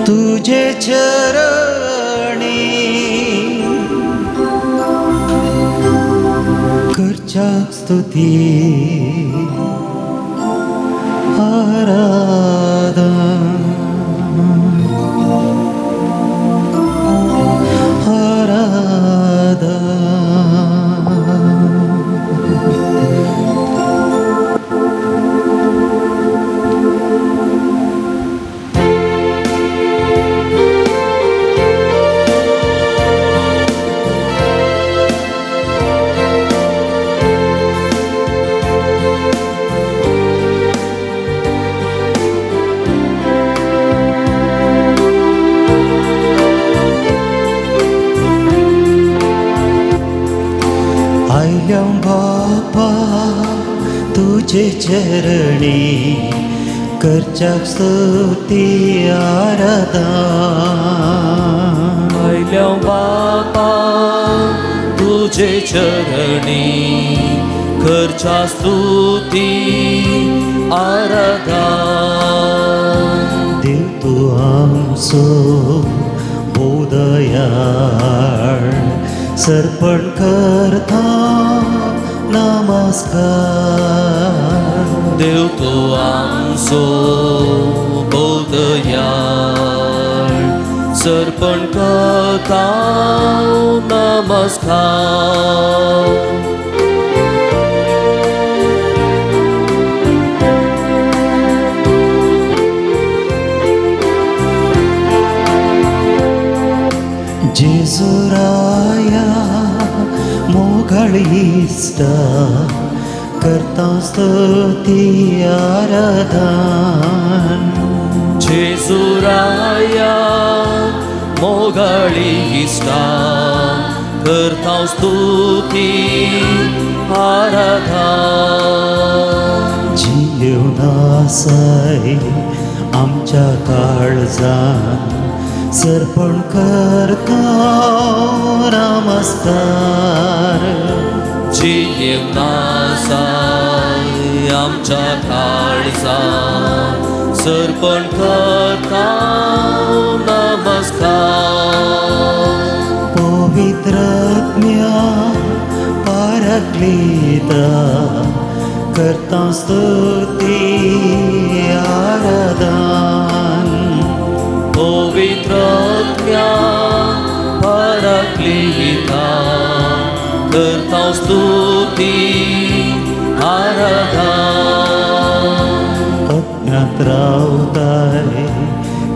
तुजे चरणी करच्याक स्तुती आराधन आराधन। आयल्या बापा तुजे चरणी करच्याक स्तुती आराधन। आयल्या बापा तुजे चरणी करच्या स्तुती आराधन। देव तूं आमचो बोदयाळ सर्पण करता नमस्कार। देव तूं आमचो बोदयाळ सर्पण करता नमस्कार। जेजुराया मोगाळ इश्टा करता स्तुती आराधन। जेजुराया मोगाळ इश्टा करता स्तुती आराधन। जियेवन आसाय आमच्या काळजान सर्पण करता नमस्कार। जियेवन आसाय आमच्या काळजान सर्पण करता नमस्कार। पवित्र आत्म्या पाराक्लीता करता स्तुती आराधन। पवित्र आत्म्या पाराक्लीता करता स्तुती आराधन। अज्ञात रावताय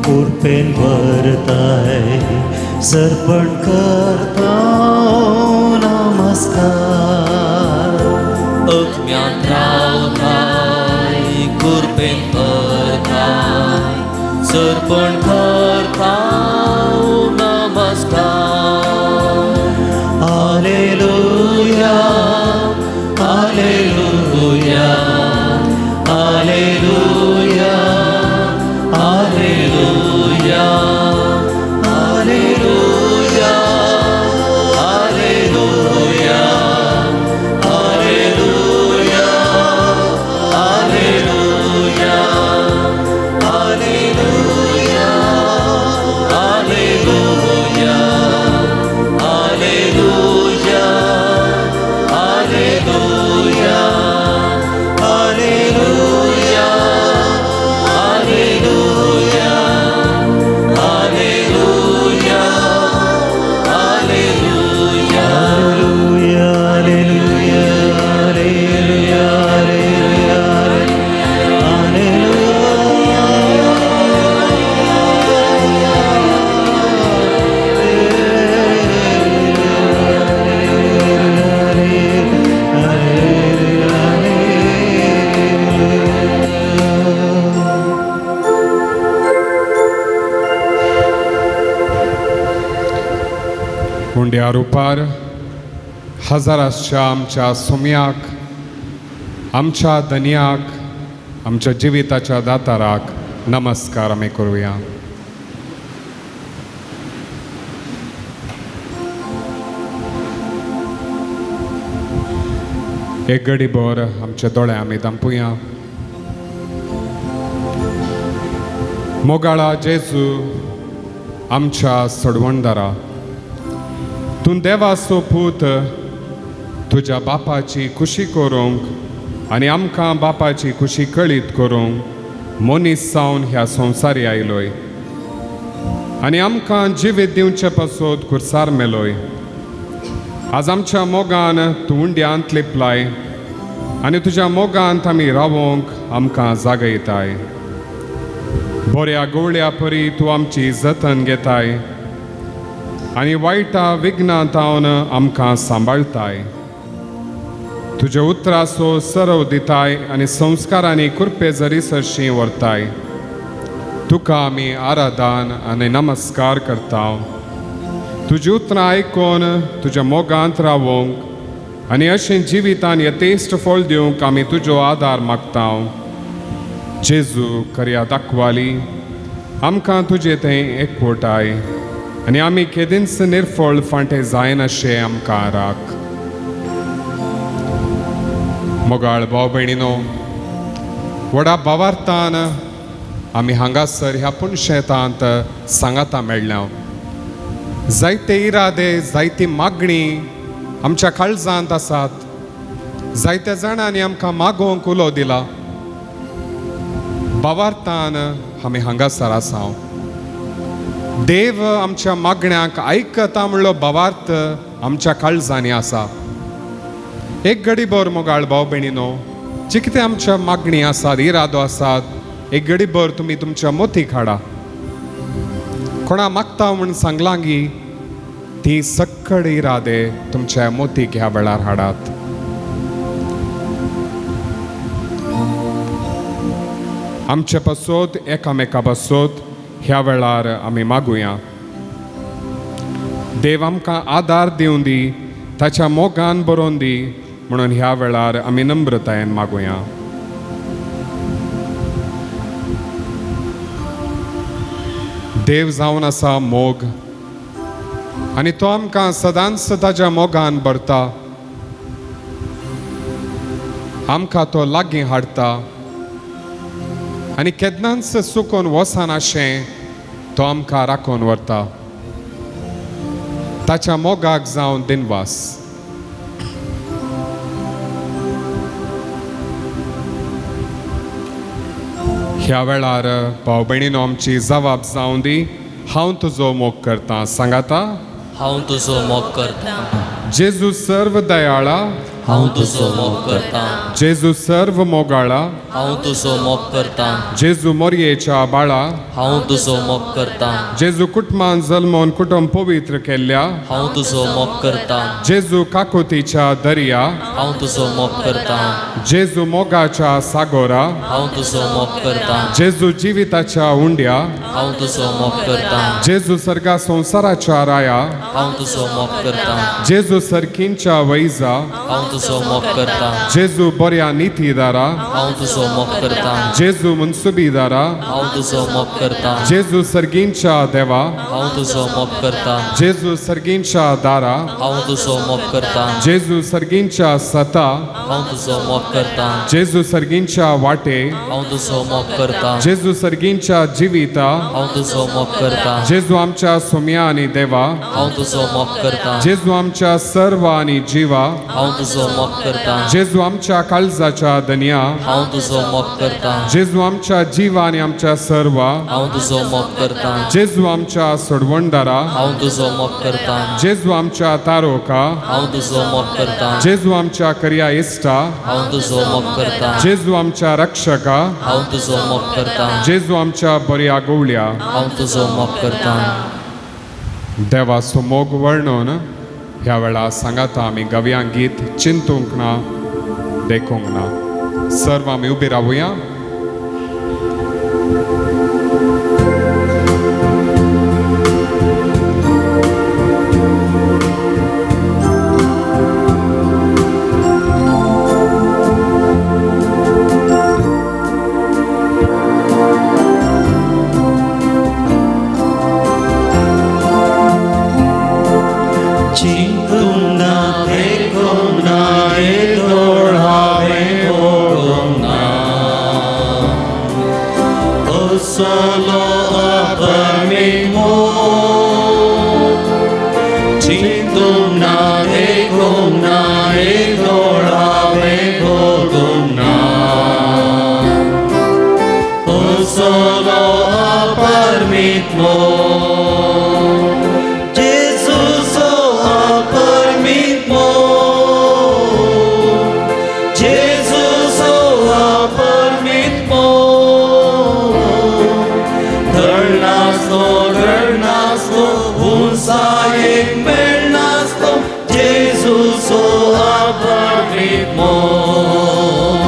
कृपेन भरताय सर्पण करता नमस्कार। अज्ञात रावताय कृपेन भरताय सर्पण करता नमस्कार। Hallelujah hallelujah hallelujah hallelujah hallelujah hallelujah hallelujah hallelujah hallelujah hallelujah hallelujah hallelujah hallelujah hallelujah hallelujah hallelujah hallelujah hallelujah hallelujah उंड्या रुपार हजाराच्या आमच्या सोम्याक आमच्या धनयाक आमच्या जिविताच्या दाताराक नमस्कार आमी करुया। एक घडी भर आमचे दोळे आमी धांपुया। मोगाळा जेजू आमच्या सोडवणदारा, तूं देवाचो पूत, तुज्या बापाची खुशी करूंक आनी आमकां बापाची खुशी कळीत करूंक मनीस जावन ह्या संवसारी आयलोय आनी आमकां जिवीत दिवचे पासत खुर्सार मेलोय. आज आमच्या मोगान तूं उंड्यांत लिपलाय आनी तुज्या मोगांत आमी रावोंक आमकां जागयताय. बऱ्या गवळ्या परी तूं आमची जतन घेताय आनी वायटा विघ्नांतावन आमकां सांबाळताय. तुज्या उतराचो सरव दिताय आनी संस्कारांनी कृपे जरी सरशी व्हरताय. तुका आमी आराधन आनी नमस्कार करता. तुजी उतरां आयकून तुज्या मोगांत रावोंक आनी अशें जिवितान यथेश्ट फळ दिवंक आमी तुजो आदार मागता. जेजू करया दाखवाली आमकां तुजें तें एकवटाय आनी आमी केदींच निर्फळ फांटे जायनाशें आमकां राख. मोगाळ भाव भयणीनो, व्हडा भावार्थान आमी हांगासर ह्या पुनशेतांत सांगाता मेळ्ळ्या. जायते इरादे, जायती मागणी आमच्या काळजांत आसात. जायत्या जाणांनी आमकां मागोवंक उलो दिला. भावार्थान आमी हांगासर आसा. देव आमच्या मागण्यांक आयकता म्हणलो भावार्थ आमच्या काळजांनी आसा. एक घडीभर मोगाळ भाव भयणीनो, जी कितें आमच्या मागणी आसात, इरादो आसात, एक घडीभर तुमी तुमच्या मोतीक हाडा. कोणा मागता म्हूण सांगलां गी, ती सक्कड इरादे तुमच्या मोतीक ह्या वेळार हाडात. आमचे पासत एकामेका पासत ह्या वेळार आमी मागुया. देव आमकां आदार दिवन दी, ताच्या मोगान बरोवन दी म्हणून ह्या वेळार आमी नम्रतायेन मागुया. देव जावन आसा मोग आनी तो आमकां सदांच ताच्या मोगान भरता. आमकां तो लागीं हाडटा आनी केन्नाच चुकून वचनाशें तो आमकां राखून व्हरता. ताच्या मोगाक जावन दिनवास. ह्या वेळार भाव भयणीनो आमची जबाब जावन दी. हांव तुजो मोग करता. सांगाता, हांव तुजो मोग करता. जेजू सर्व दयाळा, हांव तुजो मोग करता. जेजू सर्व मोगाळा, हांव तुजो मोग करता. जेजू मोरयेच्या बाळा, हांव तुजो मोग करता. जेजू कुटुंबान जल्मोन कुटुंब पवित्र केल्ल्या, हांव तुजो मोग करता. जेजू काकोतीच्या दर्या, हांव तुजो मोग करता. जेजू मोगाच्या सागोरा, हांव तुजो मोग करता. जेजू जिविताच्या उंड्या, हांव तुजो मोग करता. जेजू सर्गा संवसाराच्या राया, हांव तुजो मोग करता. जेजू सर्कींच्या वैजा, हांव तुजो मोग करता. जेजू बऱ्या नितीदारा, हांव तुजो मोग करता. जेजू मुन्सुबीदारा, हांव तुजो मोग करता. जेजू सर्गींच्या देवा, हांव तुजो मोग करता. जेजू सर्गींच्या दारा, हांव तुजो मोग करता. जेजू सर्गींच्या सता, हांव तुजो मोग करता. जेजू सर्गींच्या वाटे, हांव तुजो मोग करता. जेजू सर्गींच्या जिविता, हांव तुजो मोग करता. जेजू आमच्या सोम्या आनी देवा, हांव तुजो मोग करता. जेजू आमच्या सर्व आनी जिवा, हांव तुजो मोग करता. जेजू आमच्या काळजाच्या दनया, हांव तुजो मोग करता. जेजू आमच्या जिवा आनी आमच्या सर्वा, हांव तुजो मोग करता. जेजू आमच्या सोडवणदारा, हांव तुजो मोग करता. जेजू आमच्या तारोका, हांव तुजो मोग करता. जेजू आमच्या करया इश्टा, हांव तुजो मोग करता. जेजू आमच्या रक्षका, हांव तुजो मोग करता. जेजू आमच्या बऱ्या गवळ्या, हांव तुजो मोग करता. देवाचो मोग वर्णन ह्या वेळार सांगाता आमी गव्यां गीत चिंतूंक ना, देखूंक ना. सर्व आमी उबी रावुया. चिंतूंक ना, देखूंक ना, येदोळ हांवें भोगूंक ना. असलो अपरमीत मोग चिंतूंक ना देखूंक ना येदोळ हांवें भोगूंक ना असलो अपरमीत मोग जेजूचो अपरमीत मोग जेजूचो अपरमीत मोग धडनासलो घडनासलो उंचायेक मेळनासलो जेजूचो अपरमीत मोग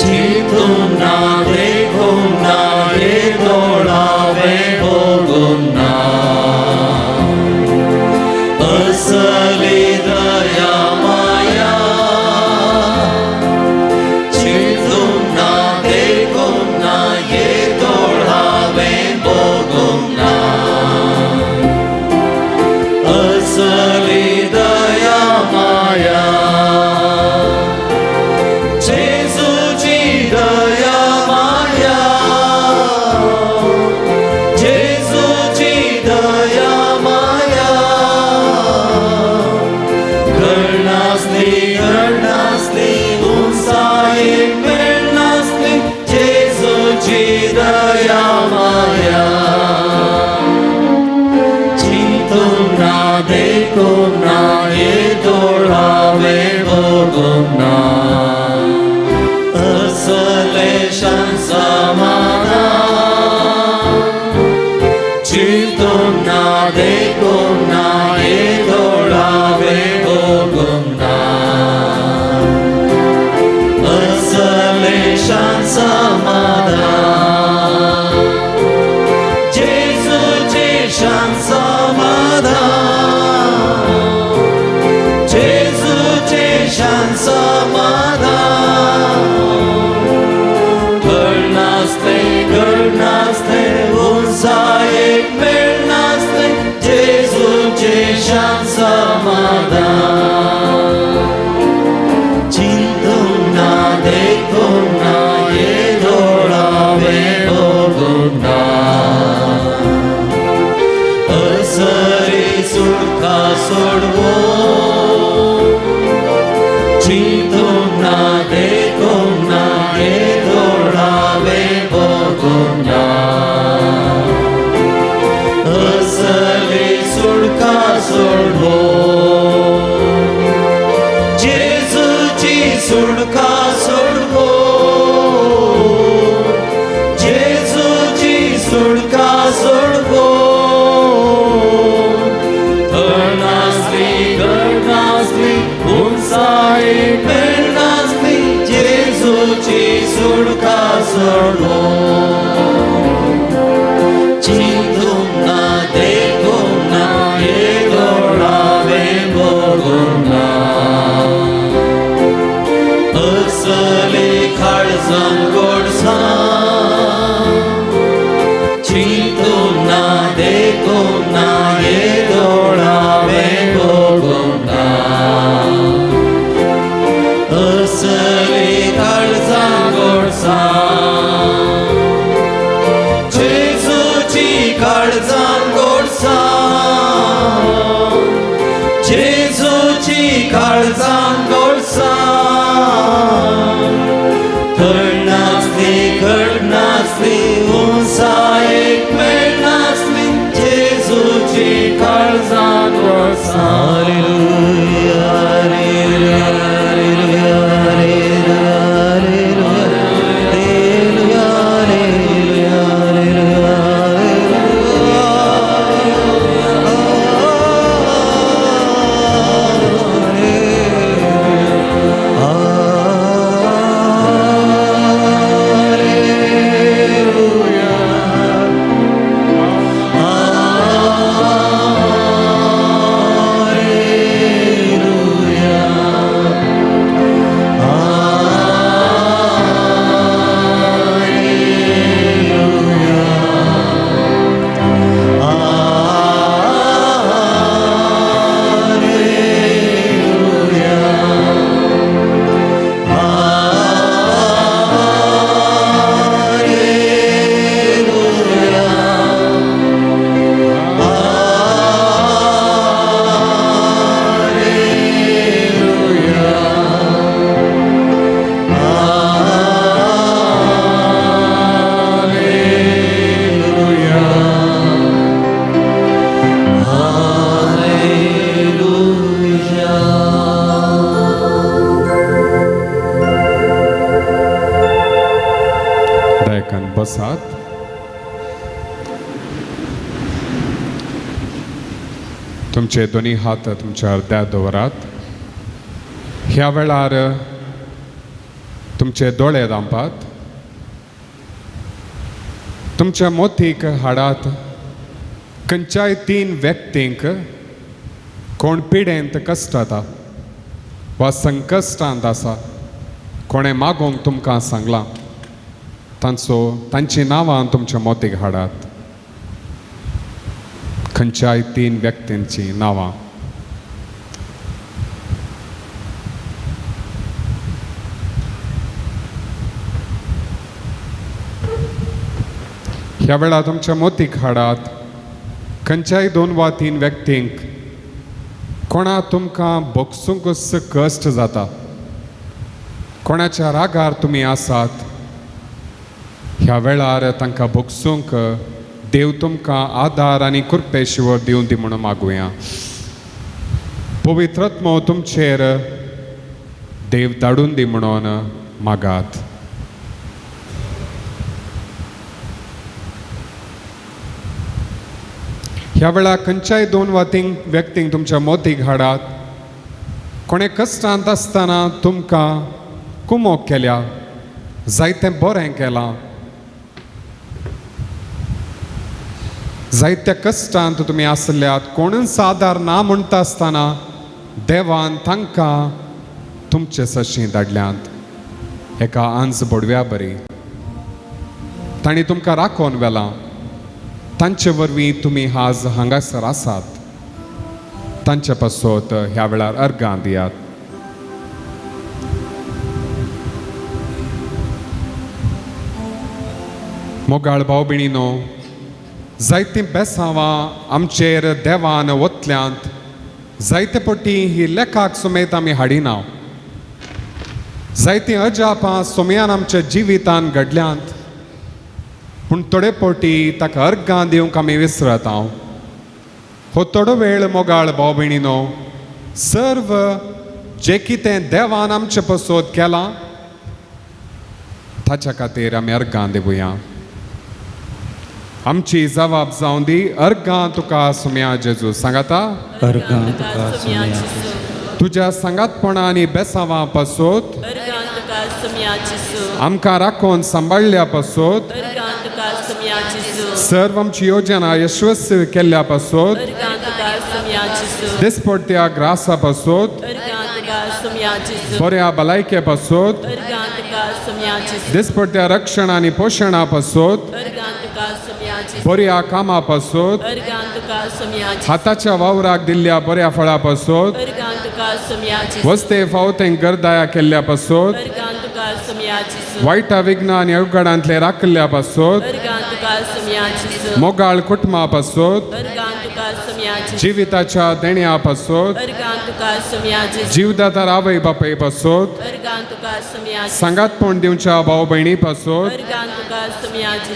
चिंतूंक ना देखूंक ना येदोळ हांवें भोगूंक ना असली दया माया चिंतूंक ना देखूंक ना येदोळ हांवें भोगूंक ना असली दया माया जेजूची दया माया जेजूची दया माया घडनासली घडनासली उंचायेक मेळनासली जेजूची दया माया चिंतूंक ना देखूंक ना येदोळ हांवें भोगूंक ना असलें शान समाधान चिंतूंक ना देखूंक ना येदोळ हांवें भोगूंक ना असलें शान समाधान जेजूचें शान समाधान जेजूचें शान समाधान घडनासलें घडनासलें उंचायेक मेळनासलें जेजूचें शान समाधान चिंतूंक ना देखूंक ना येदोळ हांवें भोगूंक ना असली सुटका सोडवो चिंतूंक ना देखूंक ना येदोळ हांवें भोगूंक ना असली सुटका सोडवो जेजूची सुटका सोडवो जेजूची सुटका सोडवो घडनासली घडनासली उंचायेक मेळनासली जेजूची सुटका सोडवो चिंतूंक ना देखूंक ना येदोळ हांवें भोगूंक ना असले काळजान गोडसाण चिंतूंक ना देखूंक ना येदोळ हांवें भोगूंक ना असले काळजान गोडसाण. तुमचे दोनी हात तुमच्या अर्द्यार दवरात. ह्या वेळार तुमचे दोळे धांपात, तुमच्या मोतीक हाडात. खंयच्याय तीन व्यक्तींक कोण पिडेंत कश्टाता वा संकश्टांत आसा, कोणें मागोवंक तुमकां सांगलां, तांचो तांचीं नांवां तुमच्या मोतीक हाडात. खंयच्याय तीन व्यक्तींचीं नांवां. ह्या वेळार तुमच्या मोतीक हाडात. खंयच्याय दोन वा तीन व्यक्तींक कोणा तुमकां भोगसूंकच कश्ट जाता, कोणाच्या रागार तुमी आसात, ह्या वेळार तांकां भोगसूंक देव तुमकां आदार आनी कृपेशिवर दिवन दी म्हणून मागुया. पवित्रत्मो तुमचेर देव धाडून दी म्हणून मागात. ह्या वेळार खंयच्याय दोन वा तीन व्यक्तींक तुमच्या मोतीक हाडात. कोणें कश्टांत आसतना तुमकां कुमोक केल्या, जायतें बरें केलां, जायत्या कश्टांत तुमी आसल्यात, कोणूच आदार ना म्हणटा आसतना देवान तांकां तुमचे सशीं धाडल्यांत एका आंज बोडव्या बरी. तांणी तुमकां राखोवन व्हेलां, तांचे वरवीं तुमी आज हांगासर आसात. तांचे पासत ह्या वेळार अर्गां दियात. मोगाळ भाव भयणीनो, जायतीं बेसांवां आमचेर देवान वतल्यांत, जायते पटी ही लेखाक समेत आमी हाडिना. जायतीं अजापां सोमयान आमच्या जिवितान घडल्यांत, पूण थोडे पटी ताका अर्गां दिवंक आमी विसरत हांव. हो थोडो वेळ मोगाळ भाव भयणीनो, सर्व जें कितें देवान आमचे पसत केलां ताच्या खातीर आमी अर्गां दिवया. आमची जबाब जावन दी. अर्गां तुका सुम्या जेजू सांगाता, अर्गां तुका सुम्या जेजू. तुज्या सांगातपणा आनी बेसांवां पासत आमकां राखून सांबाळ्ळ्या पासत, सर्व आमची योजना यशस्वी केल्ल्या पासत, दिसपडत्या ग्रासा पासत, बऱ्या भलायके पासत, दिसपडत्या रक्षण आनी पोशणा पासत, बऱ्या कामा पासत, हाताच्या वावराक दिल्ल्या बऱ्या फळा पासत, वस्ते फावतें गरदाया केल्ल्या पासत, वायटा विघ्न आनी अवघडांतले राखिल्ल्या पासत, मोगाळ कुटुंबा पासत, जिविताच्या देण्या पासत, जीवदातार आवय बापाय पासत, सांगातपण दिवच्या भाव भयणी पासत,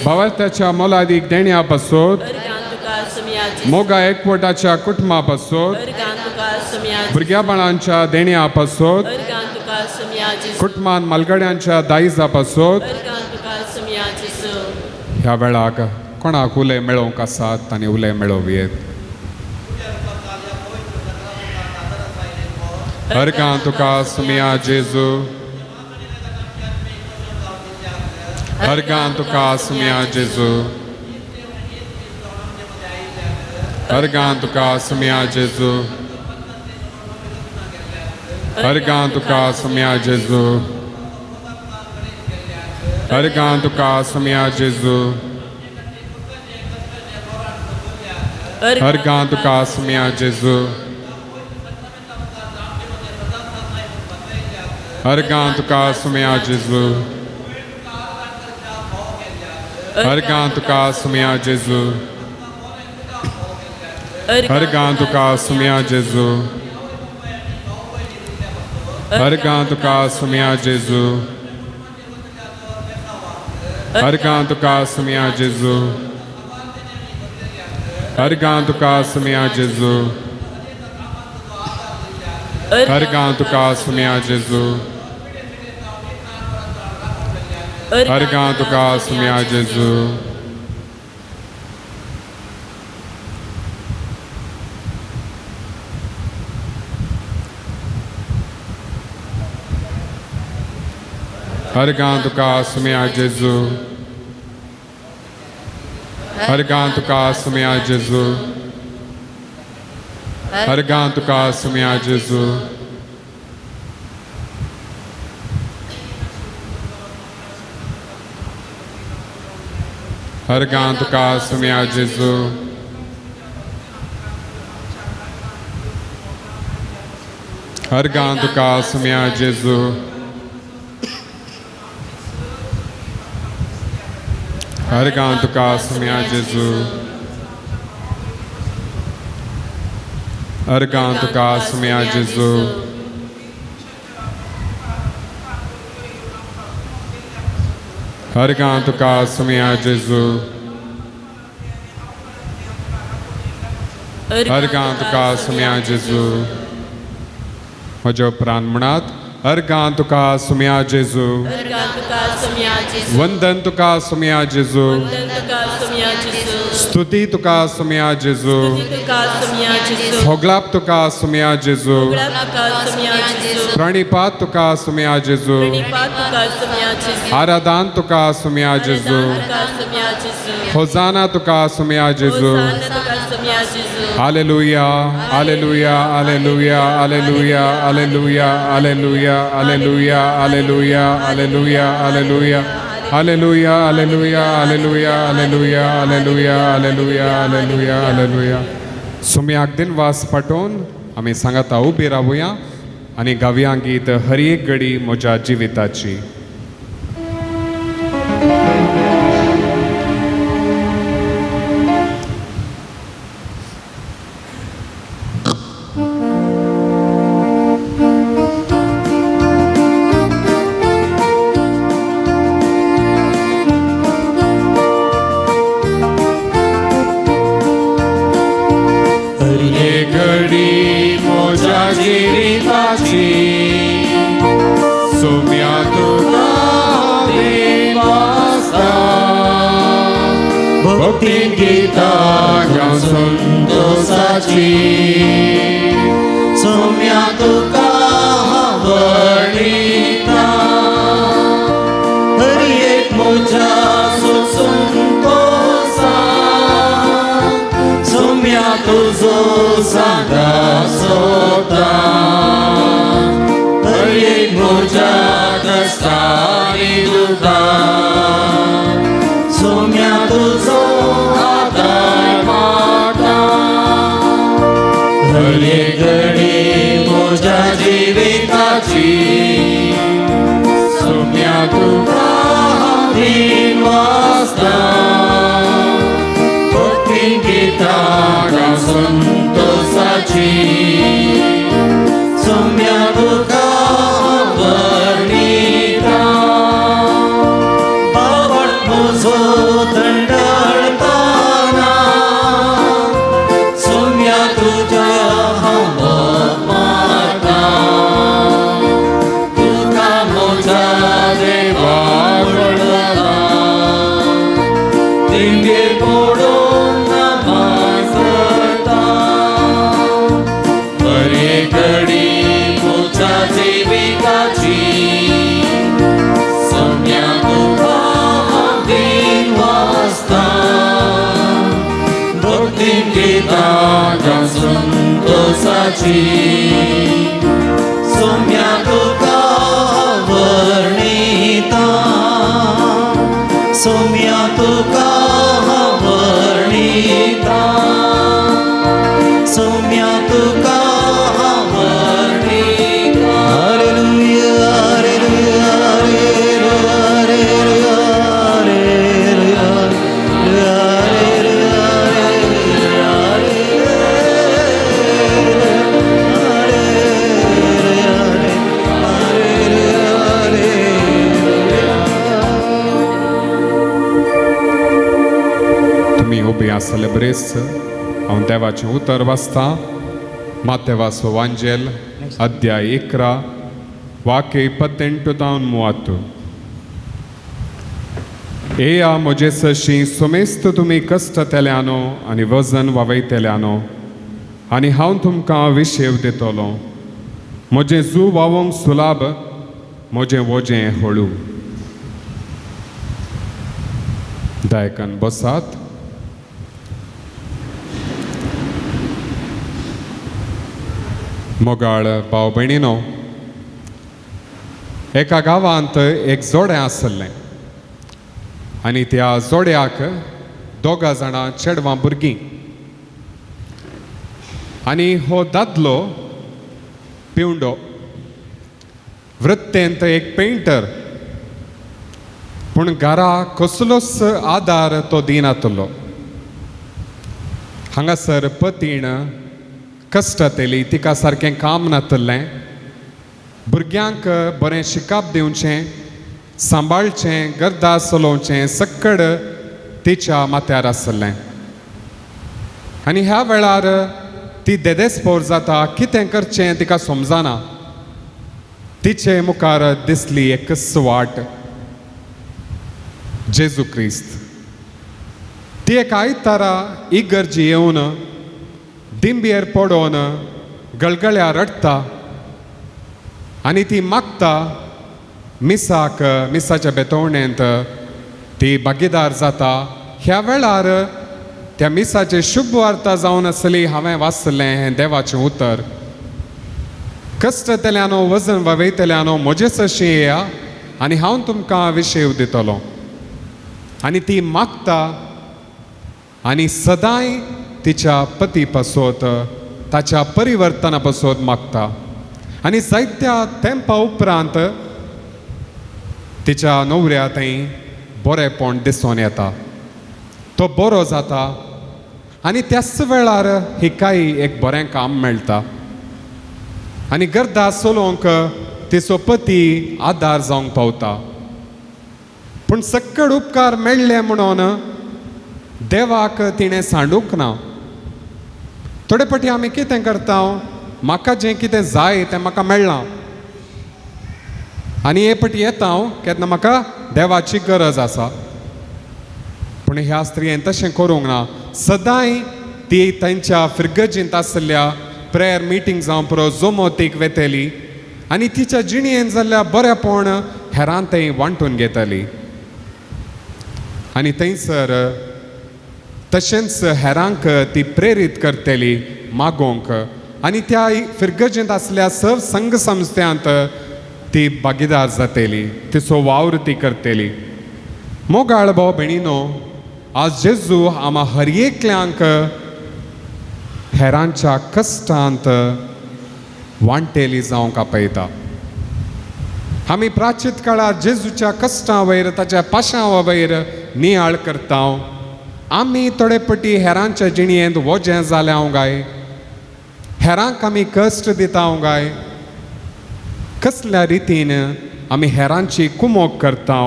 भावार्थाच्या मोलादीक देण्या पासत, मोगा एकवटाच्या कुटुंबा पासत, भुरग्या बाळांच्या देण्या पासत, कुटुंबान मालगड्यांच्या दायजा पासत. ह्या वेळाक कोणाक उले मेळोवंक आसात आनी उले मेळोवयेत. अर्गां तुका सुम्या जेजू, अर्गां तुका सुम्या जेजू, अर्गां तुका सुम्या जेजू, अर्गां तुका सुम्या जेजू, अर्गां तुका सुम्या जेजू, अर्गां तुका सुम्या जेजू, अर्गां तुका सुम्या जेजू, अर्गां तुका सुम्या जेजू, अर्गां तुका सुम्या जेजू, अर्गां तुका सुम्या जेजू, अर्गां तुका सुम्या जेजू, अर्गां तुका सुम्या जेजू, अर्गां तुका सुम्या जेजू, अर्गां तुका सुम्या जेजू. अर्गां तुका सुम्या जेजू. अर्गां तुका सुम्या जेजू. अर्गां तुका सुम्या जेजू. अर्गां तुका सुम्या जेजू. अर्गां तुका सुम्या जेजू. अर्गां तुका सुम्या जेजू. अर्गां तुका सुम्या जेजू. अर्गां तुका सुम्या जेजू. अर्गां तुका सुम्या जेजू. म्हज्या उपरांत म्हणात, अर्गां तुका सुम्या जेजू. वंदन तुका सुम्या जेजू. स्तुती तुका सुम्या जेजू. होगलाप तुका सुम्या जेजू. प्रणिपात तुका सुम्या जेजू. आराधन तुका सुम्या जेजू. होजाना तुका सुम्या जेजू. Hallelujah, hallelujah, hallelujah, hallelujah, hallelujah, hallelujah, hallelujah, hallelujah, hallelujah, hallelujah, hallelujah, hallelujah, hallelujah, hallelujah, hallelujah, hallelujah, hallelujah, hallelujah. सुम्याक दिनवास पाठोवन आमी सांगाता उबी रावया आनी गावया गीत हर एक घडी म्हज्या जिविताची. सुम्या तुका वर्णिता हर एक म्हज्या संतोषा. सुम्या तुजो सादा सोता हर एक म्हज्या कश्टांनी दुखा. सुम्या तुजो आदार म्हाका हर एक घडी म्हज्या जिविताची. सुम्या तुका दिनवासता भक्ती गितां संतोषाची. सुम्या तुका वर्णिता बावट म्हजो थंडाळताना. सुम्या तुज्या हांव मारता तुका म्हज्या देवा वळता दिंगेर पडून नमाज करता. हर एक घडी म्हज्या जिविताची. सुम्या तुका हांव दिनवासता भक्ती गितां संतोषाची. सुम्या तुका वर्णिता सुम्या तुका वर्णिता सुम्या तुका वर्णिता. Hallelujah, hallelujah, hallelujah, hallelujah, hallelujah, तुमी उबी आसले बरेच हांव देवाचें उतर वाचतां. मातेवाचो वांजेल अध्याय 11 वाक्य 28 तावन 30. येया म्हजे सशी सुमेस्त तुमी कश्टतेल्यानो आनी वजन वावयतेल्यानो आनी हांव तुमकां विशेव दितलो. म्हजें जू वावोंक सुलाभ, म्हजें वजें हळू. दायकन बसात. मोगाळ भाव भयणीनो, एका गांवांत एक जोडें आसलें आनी त्या जोड्याक दोगां जाणां चेडवां भुरगीं. आनी हो दादलो पिवंडो वृत्तेंत एक पेंटर, पूण घरा कसलोच आदार तो दिनातलो. हांगासर पतीण कश्टतली, तिका सारकें काम नातलें, भुरग्यांक बरें शिकाप दिवचें, सांबाळचें, गर्दा चलोवचें सक्कड तिच्या माथ्यार आसलें. आनी ह्या वेळार ती देदेस्पोर जाता, कितें करचें तिका समजना. तिचे मुखार दिसली एकच वाट, जेजू क्रिस्त. ती एक आयतारा इगर्जी येवन दिंबेर पडोवन गळगळ्या रडटा आनी ती मागता मिसाक, मिसाच्या बेतोवणेंत ती भागीदार जाता. ह्या वेळार त्या मिसाचे शुभ वार्ता जावन आसली, हांवें वाचलें हें देवाचें उतर, कश्टतल्यानो वजन वावयतल्यानो म्हजे सरशी येया आनी हांव तुमकां विशेव दितलो. आनी ती मागता आनी सदांय तिच्या पती पासत, ताच्या परिवर्तना पासत मागता. आनी जायत्या तेंपा उपरांत तिच्या नवऱ्या थंय बरेंपण दिसून येता, तो बरो जाता आनी त्याच वेळार हिकाय एक बरें काम मेळटा आनी गर्दा चलोवंक तिचो पती आदार जावंक पावता. पूण सक्कड उपकार मेळ्ळे म्हणून देवाक तिणें सांडूंक ना. थोडे फावटी आमी कितें करता, म्हाका जें कितें जाय तें म्हाका मेळ्ळां आनी हे फावटी येता हांव केन्ना म्हाका देवाची गरज आसा. पूण ह्या स्त्रियेन तशें करूंक ना. सदांय ती तांच्या फिरगर्जींत आसल्या प्रेयर मिटींग जावं पुरो जोमोतीक वेतली आनी तिच्या जिणेन जाल्ल्या बरेपण हेरां थंय वांटून घेताली. आनी थंयसर तशेंच हेरांक ती प्रेरीत करतली मागोवंक आनी त्या फिरगर्जेंत आसल्या सर्व संघ संस्थ्यांत ती भागीदार जातली, तिचो वावर ती करतली. मोगाळ भाव भयणीनो, आज जेजू आमा हर एकल्यांक हेरांच्या कश्टांत वांटेली जावंक आपयता. आमी प्राचीत काळार जेजूच्या कश्टां वयर, ताच्या पाशां वयर नियाळ करता. आमी थोडे पटी हेरांच्या जिणेंत वजें जालें हांव गाय, हेरांक आमी कश्ट दिता हांव गाय, कसल्या रितीन आमी हेरांची कुमोक करता.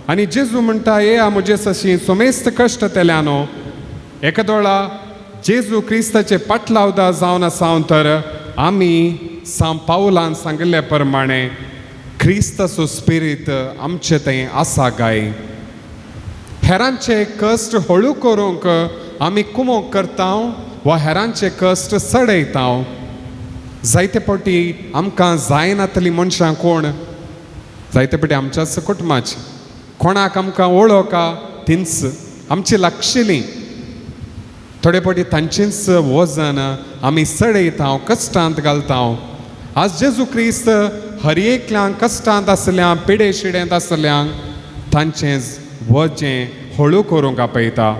आनी जेजू म्हणटा, येया म्हजे सशी सोमेस्त कश्ट तेल्यानो. एकादोळा जेजू क्रिस्ताचे पाटलावदा जावन आसा तर आमी सांव पावलान सांगिल्ले प्रमाणे क्रिस्ताचो स्पिरीत आमचे थंय आसा गाय. हेरांचे कश्ट हळू करूंक आमी कुमोक करता वा हेरांचे कश्ट चडयता. जायते फावटी आमकां जायनातली मनशां कोण, जायते फावटी आमच्याच कुटुंबाची कोणाक आमकां वळखा तींच आमची लागशिल्लीं, थोडे फावटी तांचेंच वजन आमी चडयता, कश्टांत घालता. आज जेजू क्रिस्त हर एकल्यांक कश्टांत आसल्यांक, पिडे शिडेंत आसल्यांक तांचें वजें हळू करूंक आपयता.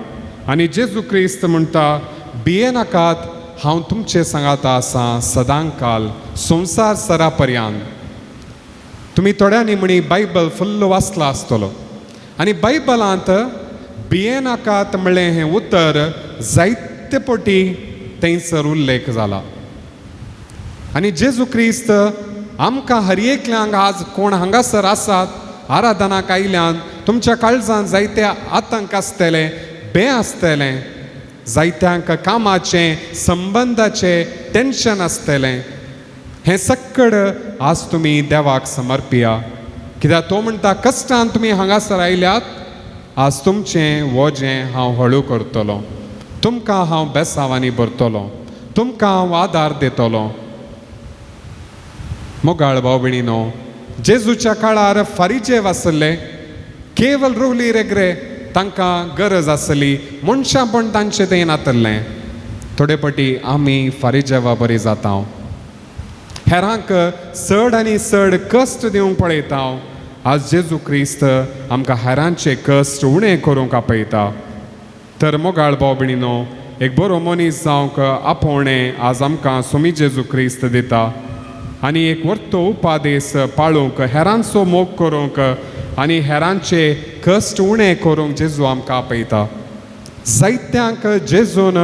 आनी जेजू क्रिस्त म्हणटा, भियेनाकात, हांव तुमचे सांगाता आसा सदांकाल संवसार सरा पर्यंत. तुमी थोड्यांनी म्हणी बायबल फुल्ल वाचला आसतलो आनी बायबलांत भियेनाकात म्हणलें हें उतर जायते पटी थंयसर उल्लेख जाला. आनी जेजू क्रिस्त आमकां हर एकल्यांक आज कोण हांगासर आसात आराधनाक आयल्यान तुमच्या काळजान जायते आतंक आसतले, बे आसतलें, जायत्यांक कामाचें संबंदाचें टेंशन आसतलें. हें सक्कड आज तुमी देवाक समर्पिया, कित्याक तो म्हणटा कश्टान तुमी हांगासर आयल्यात, आज तुमचें वजें हांव हळू करतलो, तुमकां हांव बेसांवांनी भरतलो, तुमकां हांव आदार दितलो. मोगाळ भाव भयणीनो, जेजूच्या काळार फारीजेव आसले, केवल रोवली रेगरे तांकां गरज आसली, मनशांपण तांचें तें नातलें. थोडे पटी आमी फारीजेवा बरी जाता, हेरांक चड आनी चड कश्ट दिवंक पळयता. आज जेजू क्रिस्त आमकां हेरांचे कश्ट उणें करूंक आपयता. तर मोगाळ भाव भयणीनो, एक बरो मनीस जावंक आपोवणें आज आमकां सोमी जेजू क्रिस्त दिता आनी एक वर्तो उपादेस पाळूंक, हेरांचो मोग करूंक आनी हेरांचे कश्ट उणें करूंक जेजू आमकां आपयता. जायत्यांक जेजून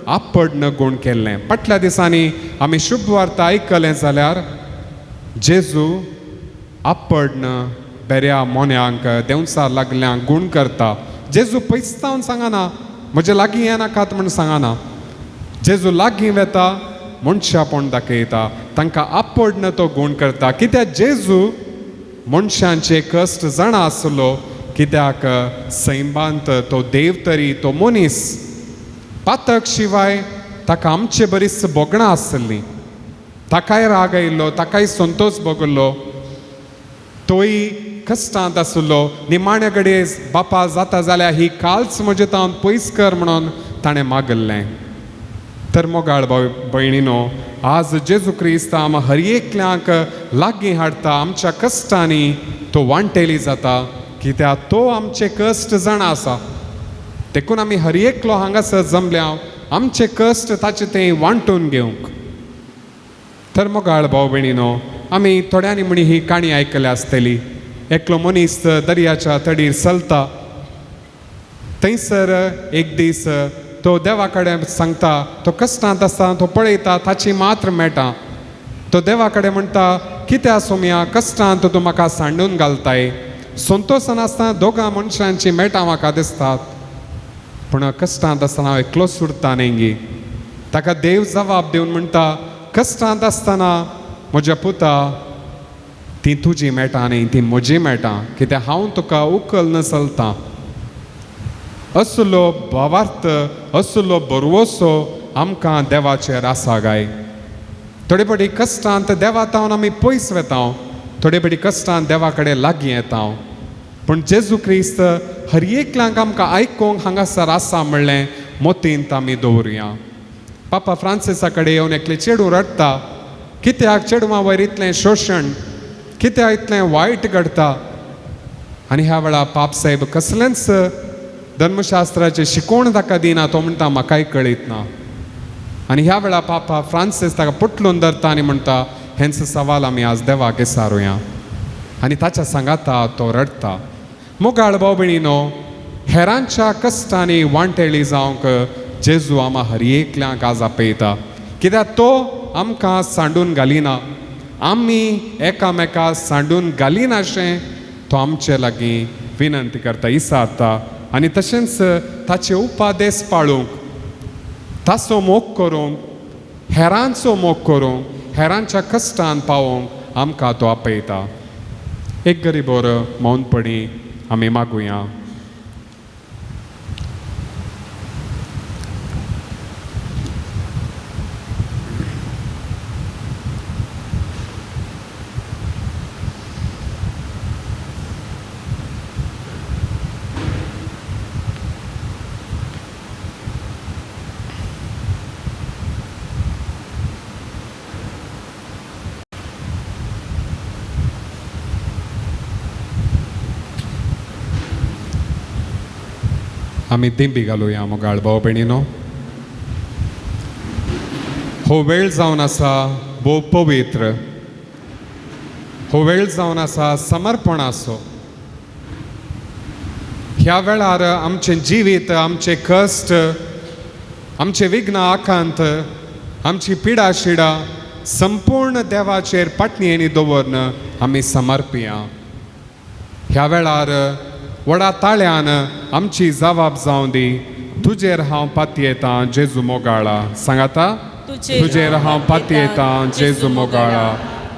आपडन गूण केल्लें. फाटल्या दिसांनी आमी शुभ वार्ता आयकलें जाल्यार जेजू आपडन बेऱ्या मोन्यांक देंवचार लागल्यांक गूण करता. जेजू पयसतावन सांगना म्हजे लागीं येनाकात म्हूण सांगना. जेजू लागीं वेता, मनशापण दाखयता, तांकां आपडन तो गूण करता. कित्याक जेजू मनशांचे कश्ट जाणा आसलो, कित्याक सैमांत तो देव तरी तो मनीस पातक शिवाय ताका आमचे बरीच भोगणां आसलीं. ताकाय राग आयिल्लो, ताकाय संतोश भोगल्लो, तोय कश्टांत आसलो. निमाण्या कडेन बापा जाता जाल्यार ही काल्च म्हजे तावन पयस कर म्हणून ताणें मागल्लें. तर मोगाळ भाव भयणीनो, आज जेजू क्रिस्त आम हर एकल्यांक लागीं हाडटा. आमच्या कश्टांनी तो वांटेली जाता, कित्याक तो आमचे कश्ट जाणा आसा. देखून आमी हर एकलो हांगासर जमल्या आमचे कश्ट ताचे ते वांटून घेवंक. तर मोगाळ भाव भयणीनो, आमी थोड्यांनी म्हणी ही काणी आयकल्या आसतली. एकलो मनीस दर्याच्या तडीर चलता, थंयसर एक दीस तो देवा कडेन सांगता, तो कश्टांत आसता, तो पळयता ताची मात्र मेळटा. तो देवा कडेन म्हणटा, कित्याक सोमया कश्टांत तूं म्हाका सांडून घालताय, संतोशान आसतना दोगां मनशांची मेळटा म्हाका दिसतात, पूण कश्टांत आसतना हांव एकलोच उरता न्ही. ताका देव जबाब दिवन म्हणटा, कश्टांत आसतना म्हज्या पुता ती तुजी मेळटा न्ही, ती म्हजी मेळटा, कित्याक हांव तुका उखल न चलता. असलो भावार्थ, असलो भरवसो आमकां देवाचेर आसा गाय. थोडे फावटी कश्टांत देवा तावन आमी पयस वेता, थोडे फावटी कश्टांत देवा कडेन लागीं येता, पूण जेजू क्रिस्त हर एकल्यांक आमकां आयकूंक हांगासर आसा म्हणलें मोतींत आमी दवरुया. पापा फ्रांसिसा कडेन येवन एकलें चेडूं रडटा, कित्याक चेडवां वयर इतलें शोशण, कित्याक इतलें वायट घडटा. आनी ह्या वेळार पाप साहेब कसलेंच धर्मशास्त्राचें शिकोवण ताका दिना. तो म्हणटा म्हाकाय कळीत ना. आनी ह्या वेळार पापा फ्रांसीस ताका पोटलून धरता आनी म्हणटा, हेंच सवाल आमी आज देवाक विचारुया. आनी ताच्या सांगाता तो रडटा. मोगाळ भाव भयणीनो, हेरांच्या कश्टांनी वांटेली जावंक जेजू आमा हर एकल्यांक आज आपयता, कित्याक तो आमकां सांडून घालिना, आमी एकामेका सांडून घालिनाशें तो आमचे लागीं विनंती करता, इसारता. आनी तशेंच ताचे उपादेस पाळूंक, ताचो मोग करूंक, हेरांचो मोग करूंक, हेरांच्या कश्टान पावोवंक आमकां तो आपयता. एक गरीबोर मौनपणी आमी मागुया. आमी दिंबी घालुया मोगाळ भाव भयणीनो. हो वेळ जावन आसा भोव पवित्र, हो वेळ जावन आसा समर्पणाचो. ह्या वेळार आमचें जिवीत, आमचें कश्ट, आमचें विघ्न आकांत, आमची पिडा शिडा संपूर्ण देवाचेर पाटणेनी दवरन आमी समर्पिया. ह्या वेळार व्हडा ताळ्यान आमची जबाब जावं दी, तुजेर हांव पातयेतां जेजू मोगाळा. सांगाता, तुजेर हांव पातयेतां जेजू मोगाळा.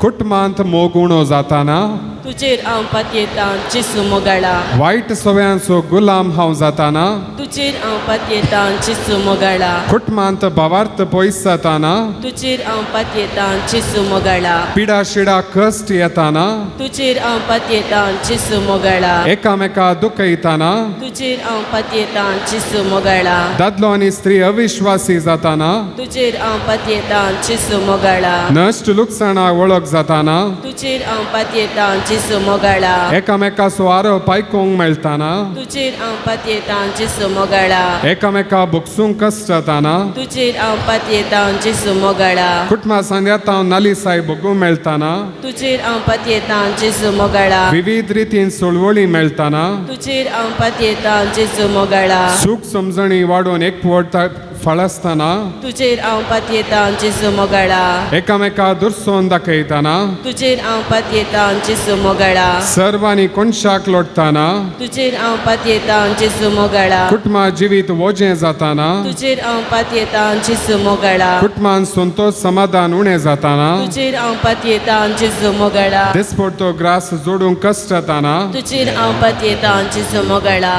कुटुंबांत मोग उणो जाताना, तुजेर हांव पातयेतां जेजू मोगाळा। वायट सवयांचो गुलाम हांव जाताना तुजेर हांव पातयेतां जेजू मोगाळा। कुटुंबांत भावार्थ पयस जाताना तुजेर हांव पातयेतां जेजू मोगाळा। पिडा शिडा कश्ट येताना तुजेर हांव पातयेतां जेजू मोगाळा। एकामेका दुखयताना तुजेर हांव पातयेतां जेजू मोगाळा। दादलो आनी स्त्री अविश्वासी जाताना तुजेर हांव पातयेतां जेजू मोगाळा। नश्ट लुकसाणा वळख जाताना तुजेर हांव पातयेतां जेजू मोगाळा। एकामेकाचो आरोप आयकूंक मेळटाना तुजेर हांव पातयेतां जेजू मोगाळा। एकामेका भोगसूंक कश्ट जाताना तुजेर हांव पातयेतां जेजू मोगाळा। कुटुंबा सांद्यात हांव नालिसाय भोगूंक मेळटाना तुजेर हांव पातयेतां जेजू मोगाळा। विविध रितीन चळवळी मेळटाना तुजेर हांव पातयेतां जेजू मोगाळा। सूख समजणी वाडोवन एकवट फळासतना तुजेर हांव पातयेतां जेजू मोगाळा। एकामेका दुरसोन दाखयताना तुजेर हांव पातयेतां जेजू मोगाळा। सर्वांनी कोनशाक लोटताना तुजेर हांव पातयेतां जेजू मोगाळा। कुटुंबा जिवीत वजें जाताना तुजेर हांव पातयेतां जेजू मोगाळा। कुटुंबान संतोष समाधान उणें जाताना तुजेर हांव पातयेतां जेजू मोगाळा। दिसपडतो ग्रास जोडूंक कश्ट जाताना तुजेर हांव पातयेतां जेजू मोगाळा।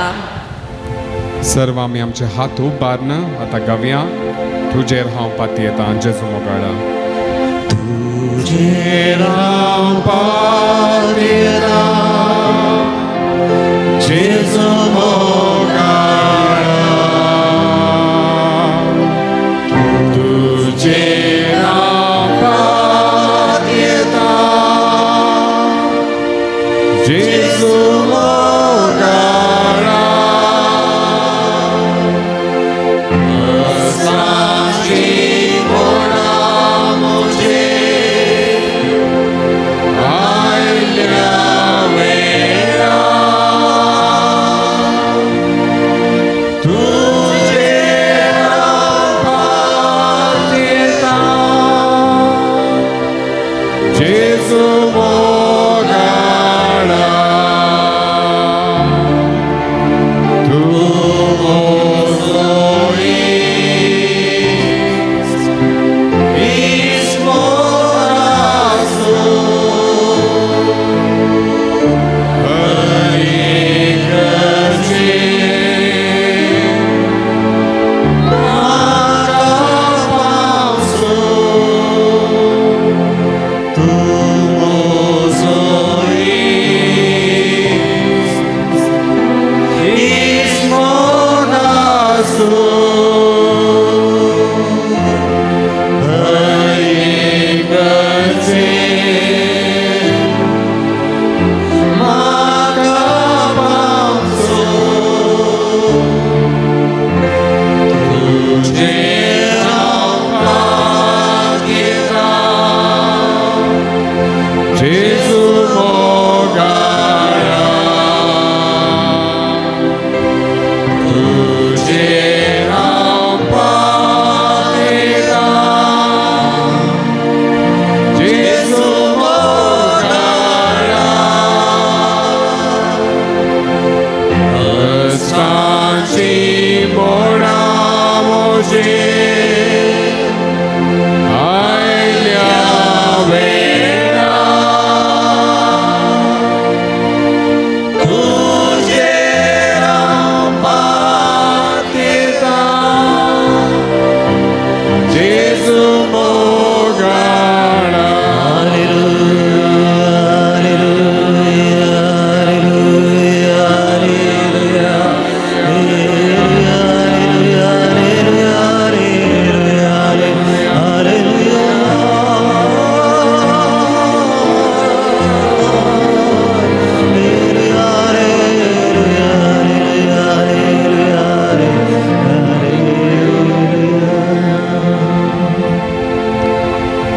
सर्व आमी आमचे हात उबारन आतां गावया तुजेर हांव पातयेतां जेजू मोगाळा। तुजेर हांव पातयेतां जेजू मोगाळा। तुजेर हांव पातयेतां जेजू मोगाळा।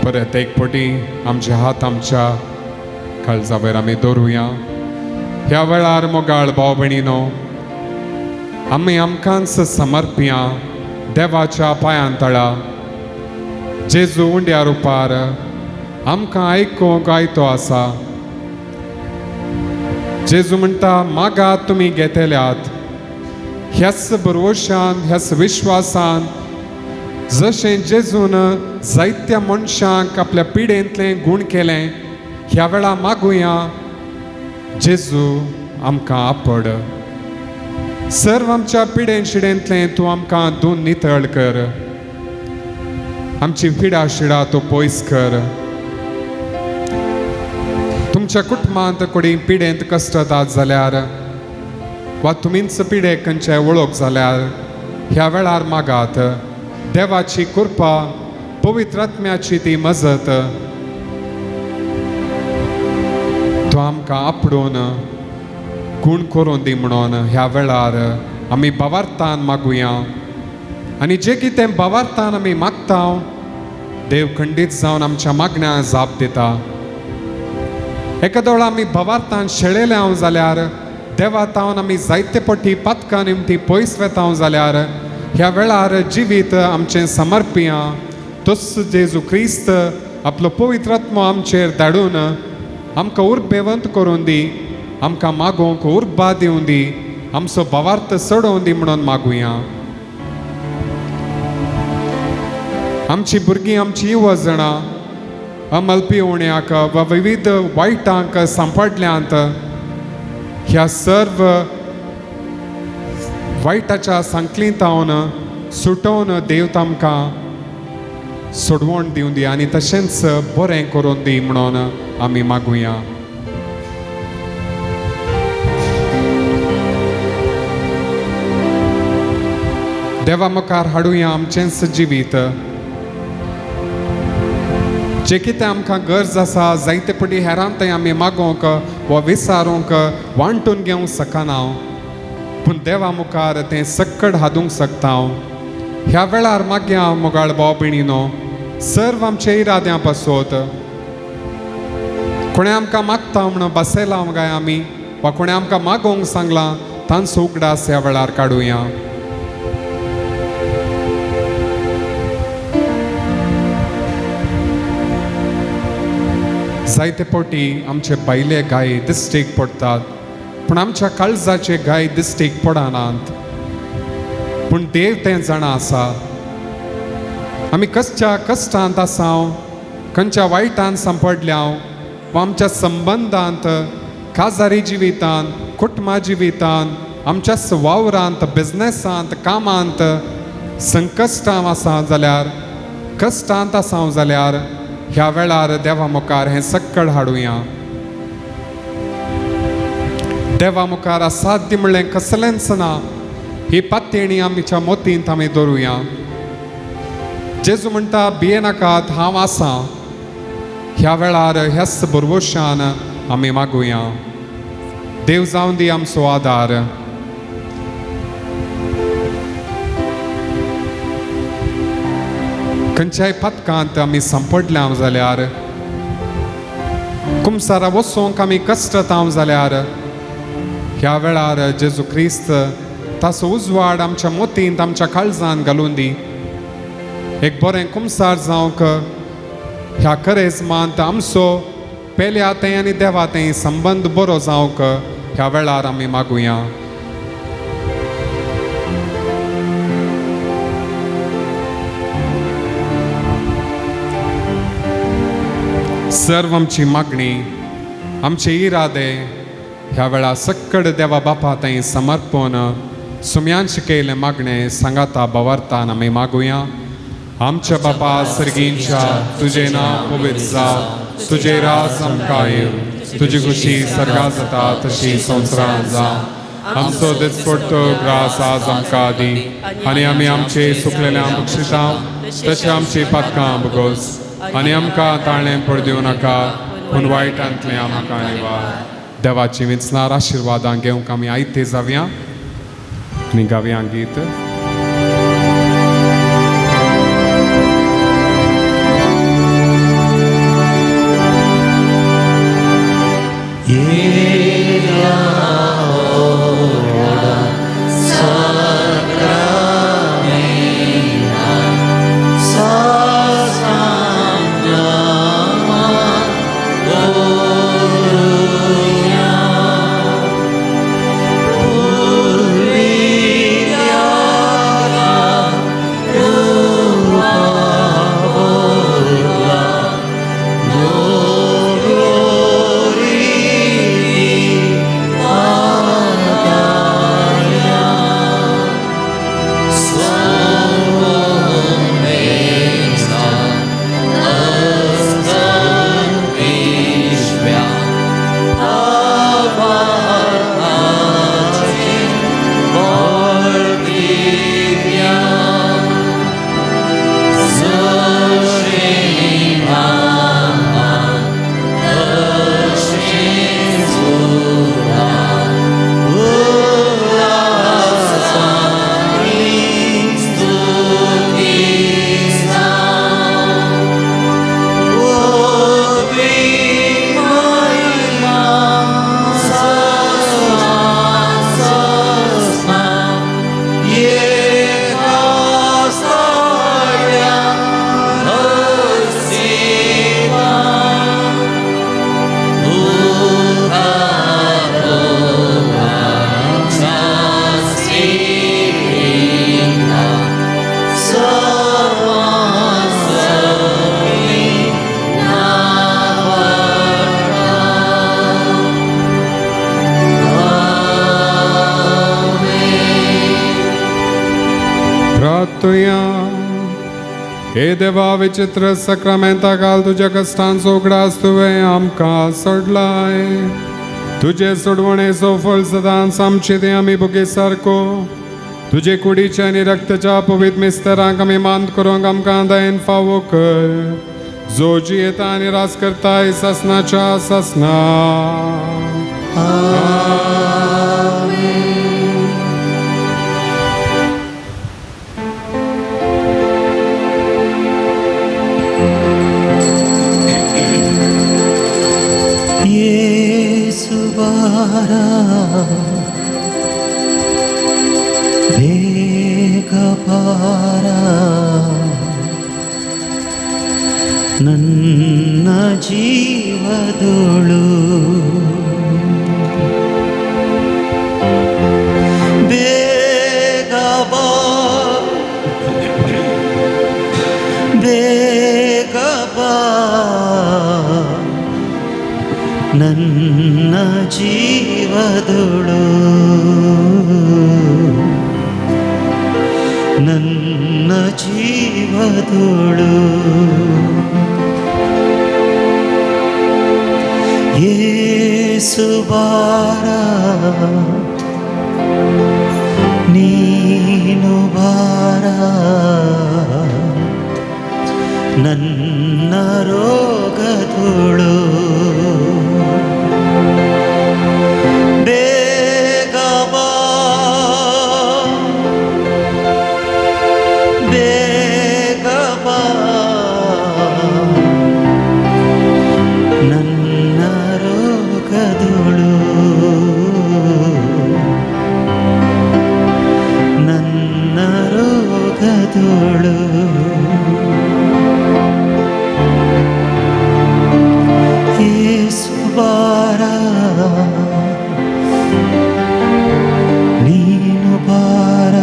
परत एक पटी आमचे हात आमच्या काळजावेर आमी दवरुया. ह्या वेळार मोगाळ भाव भयणीनो, आमी आमकांच समर्पया देवाच्या पांयां तळा. जेजू उंड्या रुपार आमकां आयकूंक आयतो आसा. जेजू म्हणटा, मागात तुमी घेतल्यात. ह्याच भरवशान, ह्याच विश्वासान जशें जेजून जायत्या मनशांक आपल्या पिडेंतलें गूण केलें, ह्या वेळा मागुया जेजू आमकां आपड, सर्व आमच्या पिडेन शिडेंतलें तूं आमकां धुवन नितळ कर, आमची पिडा शिडा तूं पयस कर। तुमच्या कुटुंबांत कोणी पिडेंत कश्टतात जाल्यार वा तुमीच पिडे खंयच्याय वळख जाल्यार ह्या वेळार मागात देवाची कृपा, पवित्र आत्म्याची ती मजत। तूं आमकां आपडून गूण करून दी म्हणून ह्या वेळार आमी भावार्थान मागुया आनी जे कितें भावार्थान आमी मागता देव खंडीत जावन आमच्या मागण्या जाप दिता। एका आमी भावार्थान शेळेले हांव जाल्यार देवा तावन आमी जायते पटी पातकां निमती पयस वेता जाल्यार ह्या वेळार जिवीत आमचें समर्पिया। तोच जेजू क्रिस्त आपलो पवित्र आत्मो आमचेर धाडून आमकां उर्बेवंत करून दी, आमकां मागोवंक उर्बा दिवन दी, आमचो भावार्थ चडोवन दी म्हणून मागुया। आमची भुरगीं, आमची युवजणां अमल पिवण्याक वा विविध वायटांक सांपडल्यांत, ह्या सर्व वायटाच्या सांकलींतावन सुटोवन देव तांकां सोडवण दिवन दी आनी तशेंच बरें करून दी म्हणून आमी मागुया। देवा मुखार हाडुया आमचेंच जिवीत, जे कितें आमकां गरज आसा जायते पटी हेरान थंय आमी मागोवंक वा विचारूंक वांटून घेवंक शकना, पूण देवा मुखार तें सक्कड हाडूंक शकता। ह्या वेळार मागया मोगाळ भाव भयणीनो, सर्व आमचे इराद्यां पासत कोणें आमकां मागता म्हणून बसयलां काय आमी वा कोणें आमकां मागोवंक सांगलां तांचो उगडास ह्या वेळार काडुया। जायते पटी आमचे भायले गाय दिश्टीक पडटात, पूण आमच्या काळजाचे गाय दिश्टीक पडनात, पूण देव तें जाणा आसा। आमी कसच्या कश्टांत आसा, खंयच्या वायटान सांपडल्या वा आमच्या संबंदांत, काजारी जिवितांत, कुटुंबा जिवितांत, आमच्या वावरांत, बिजनेसांत, कामांत संकश्टां आसा जाल्यार, कश्टांत आसा जाल्यार ह्या वेळार देवा मुखार हें सक्कड हाडुया। देवा मुखार असाध्य म्हणलें कसलेंच ना, ही पात्येणी आमच्या मोतींत आमी दवरुया। जेजू म्हणटा भियेनाकात, हांव आसा। ह्या वेळार ह्याच भरवशान आमी मागुया। देव जावन दी आमचो आदार। खंयच्याय पातकांत आमी सांपडल्या जाल्यार, कुमसारा वचोंक आमी कश्टता जाल्यार ह्या वेळार जेजू क्रिस्त ताचो उजवाड आमच्या मोतींत, आमच्या काळजान घालून दी। एक बरें कुमसार जावंक ह्या करेजमांत आमचो पेल्या थंय आनी देवा थंय संबंद बरो जावंक ह्या वेळार आमी मागुया। सर्व आमची मागणी, आमचे इरादे ह्या वेळार सक्कड देवा बापा थंय समर्पण सुम्यान शिकयलें मागणें सांगाता भावार्थान आमी मागुया। आमच्या बापा सर्गींच्या, तुजें नांव पवित्र जावं, तुजें राज आमकां येवं, तुजी खुशी सर्गा जाता तशी संवसारांत जावं। आमचो दिसपट्टो ग्रास आज आमकां दी आनी आमी आमचे सुकलेल्या बक्षितां तशें आमची पातकां भोगोस आनी आमकां ताळें पड दिवं नाका, पूण वायटांतलें आमकां निवार। देवाची विंचणार आशिर्वादां घेवंक आमी आयते जावया आनी गावया गीत। Yeah. सोम्या। हे देवा विचित्र सक्रामेंता घाल तुज्या कश्टांचो उगडास तुवें आमकां सोडलाय। तुजे सोडवणेचो फळ सदांच आमचे ते आमी भुगे सारको तुजे कुडीच्या आनी रक्ताच्या पवित्र मिस्तरांक आमी मान करूंक आमकां दयेन फावो कर, जो जियेता आनी राज करताय सासनाच्या सासना। येसु बारा ಬೇಗ ಬಾರ ನನ್ನ ಜೀವದೊಳು ಬೇಗ ಬಾ ಬೇಗ ಬಾ ನನ್ನ ಜೀವದೊಳು ನನ್ನ ಜೀವದೊಳು ಯೇಸು ಬಾರ ನೀನು ಬಾರ ನನ್ನ ರೋಗದೊಳು ಬೇಗ ಬಾ ಬೇಗ ಬಾ ನನ್ನ ರೋಗದೊಳು ನನ್ನ ರೋಗದೊಳು ಯೇಸು ಬಾರ ನೀನು ಬಾರ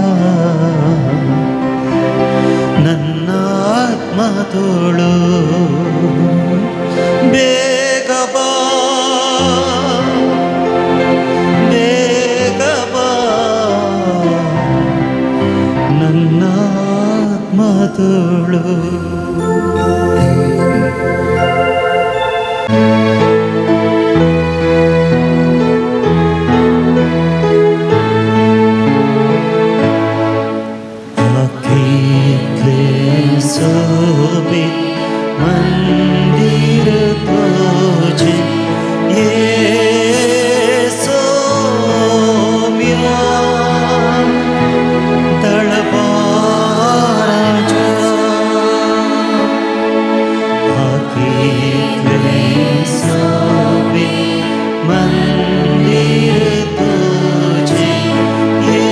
ನನ್ನ ಆತ್ಮದೊಳು ಬೇಗ ಬಾ ಬೇಗ ಬಾ ನನ್ನ ಆತ್ಮದೊಳು. सोबित मंदिर तुझे ये सोम्या तळपाराच्या आखितले सोबित मंदिर तुझे ये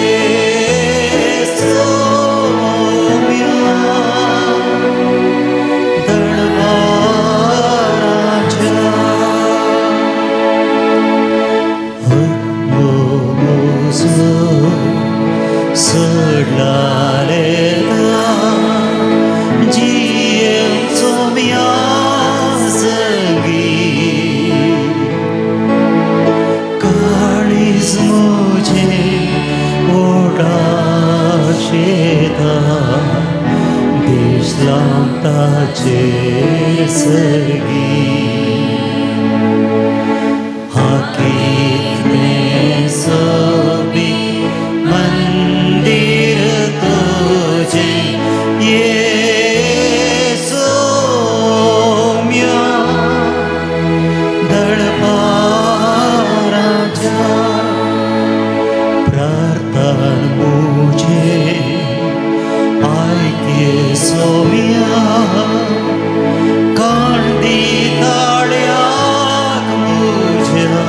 सोम्या मंदिर तुझे ये सोम्या दळपाराच्या प्रार्थन मुझे आयके सोम्या कांडी ताळ्याक मुझ्या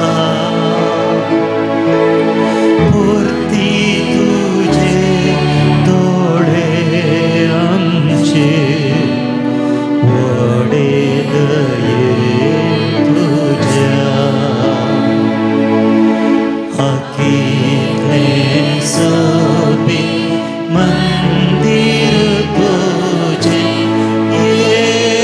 पुरती तुझे दोळे आमचे वडे दये तुझ्या आखितले सोबीत मंदिर तुझे ये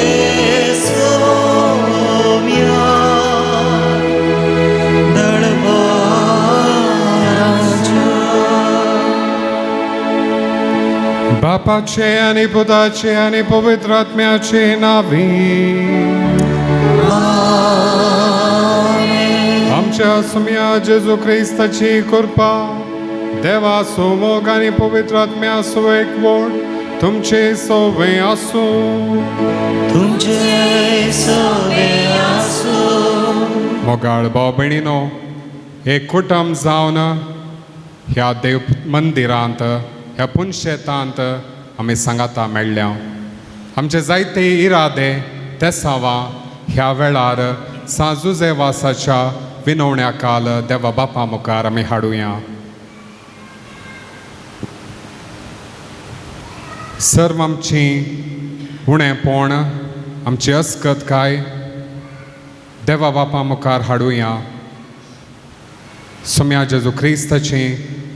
बापाचे आनी पुताचे आनी पवित्र आत्म्याचे नांवी आमच्या सुम्या जेजू क्रिस्ताची कृपा देवाचो मोग आनी पवित्र आत्म्याचो एकवट तुमचे सोवे आसूं. तुमचे सोवे आसूं. मोगाळ भाव भयणीनो, एक कुटुंब जावन ह्या देव मंदिरांत ह्या पुनशेतांत आमी सांगाता मेळ्ळ्या. आमचे जायते इरादे तेसांवां ह्या वेळार सांत जुझे वासाच्या विनवण्या काल देवा बापा मुखार आमी हाडुया. सर्व आमची उणेपण आमची अस्कतकाय देवा बापा मुखार हाडुया. सोम्या जेजू क्रिस्ताची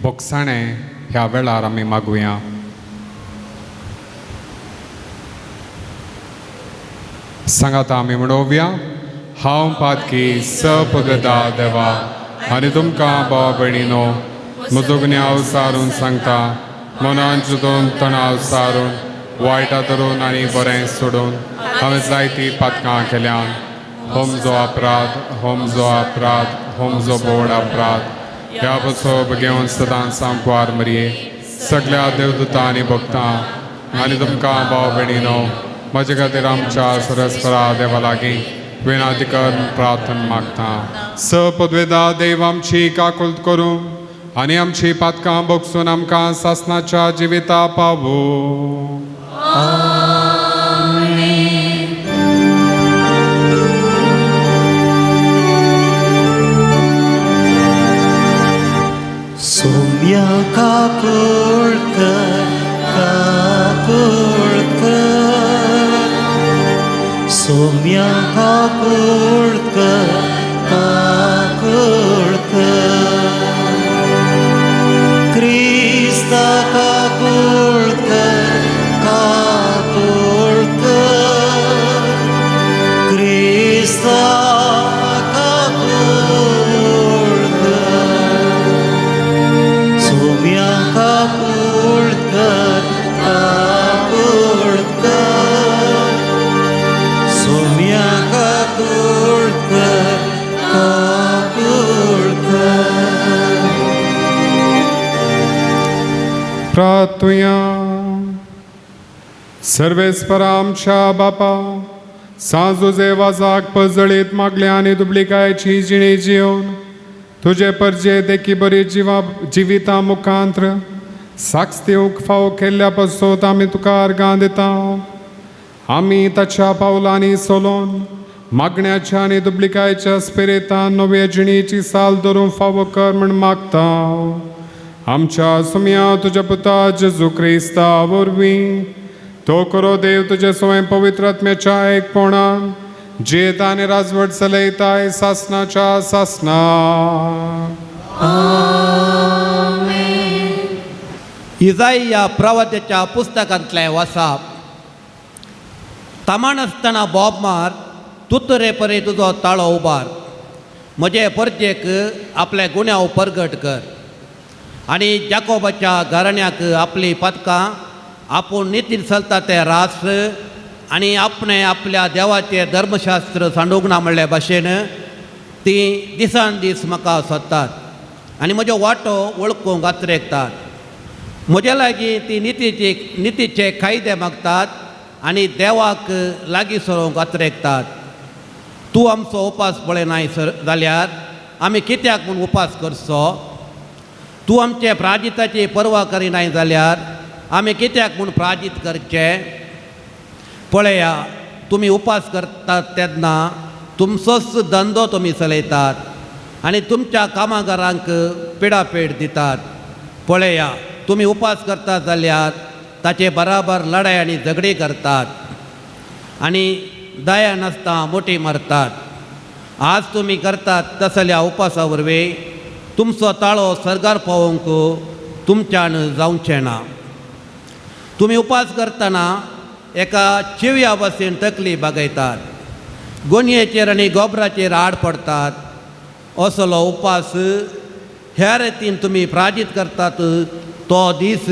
भोगसाणें ह्या वेळार आमी मागुया. सांगाता आमी म्हणोवया, हांव पातकी सपगदा देवा आनी तुमकां भाव भयणीनो म्हजो गुन्यांव सारून सांगता, मनान चिंतून तणाव सारून वायटा धरून आनी बरें सोडून हांवें जायतीं पातकां केल्यान. हो म्हजो अपराध, हो म्हजो अपराध, हो म्हजो बोड अपराध. ह्या पसो घेवन सदां सांकवार मरये सगळ्या देवदूतां आनी भक्तां आनी तुमकां भाव भयणीनो म्हजे खातीर आमच्या सरस्परा देवा लागीं विनंती कर प्रार्थना मागता. स पदवेदा देव आमची काकुळट करूं आनी आमची पातकां भोगसून आमकां सासनाच्या जिविता पावो. सोम्या काकुळकर काकुळकर, सोम्या काकुळकर काकुळकर, क्रिस्ता काकुळकर काकुळकर, क्रिस्ता काकुळकर, सोम्या काकुळकर काकुळकर, सोम्या काकुळकर काकुळकर. प्रार्थुया. सर्वेस्परा आमच्या बापा, सांत जुझे वाजाक पजळीत मागल्या आनी दुबलिकायेची जिणी जिवन तुजे परजे देखी बरी जिवा जिविता मुखांत्र साक्ष दिवंक फावो केल्ल्या पासत आमी तुका अर्गां दिता. आमी ताच्या पावलांनी सोलोन मागण्याच्या आनी दुबलिकायेच्या स्पिरितान नवे जिणेची साल धरूंक फावो कर म्हण मागता. आमच्या सुम्या तुज्या पुता जेजू क्रिस्ता वरवीं तो करो देव तुजे स्वयं पवित्र आत्म्याच्या एकपणान जियेता आनी राजवट चलयताय सासनाच्या सासना. इजाई प्रवत्याच्या पुस्तकांतलें वासाप. तामाण आसतना बोब मार, तुतरे परी तुजो ताळो उबार, म्हजे परजेक आपले गुन्यांव परगट कर आनी जाकोबाच्या घराण्याक आपली पदकां आपूण नितीन चलता तें राष्ट्र आनी आपणें आपल्या देवाचें धर्मशास्त्र सांडूंक ना म्हणले भाशेन तीं दिसान दीस म्हाका सोदतात आनी म्हज्यो वाटो वळखूंक आत्रेकतात. म्हज्या लागीं ती नितीचे कायदे मागतात आनी देवाक लागीं सरोंक आत्रेकतात. तूं आमचो उपास पळयनाय सर जाल्यार आमी कित्याक म्हूण उपास करचो? तूं आमचे प्राजिताची पर्वा करिनाय जाल्यार आमी कित्याक म्हूण प्राजीत करचे? पळया, तुमी उपास करतात तेन्ना तुमचोच धंदो तुमी चलयतात आनी तुमच्या कामागारांक पिडापेड दितात. पळया, तुमी उपास करतात जाल्यार ताचे बराबर लढाय आनी झगडी करतात आनी दया नासता मोटी मारतात. आज तुमी करतात तसल्या उपासा वरवीं तुमचो ताळो सर्गार पावोवंक तुमच्यान जावचें ना. तुमी उपास करतना एका चिवया बसीन तकली बागयतात, गोनयेचेर आनी गोबराचेर आड पडतात. असलो उपास ह्या रितीन तुमी प्राजीत करतात तो दीस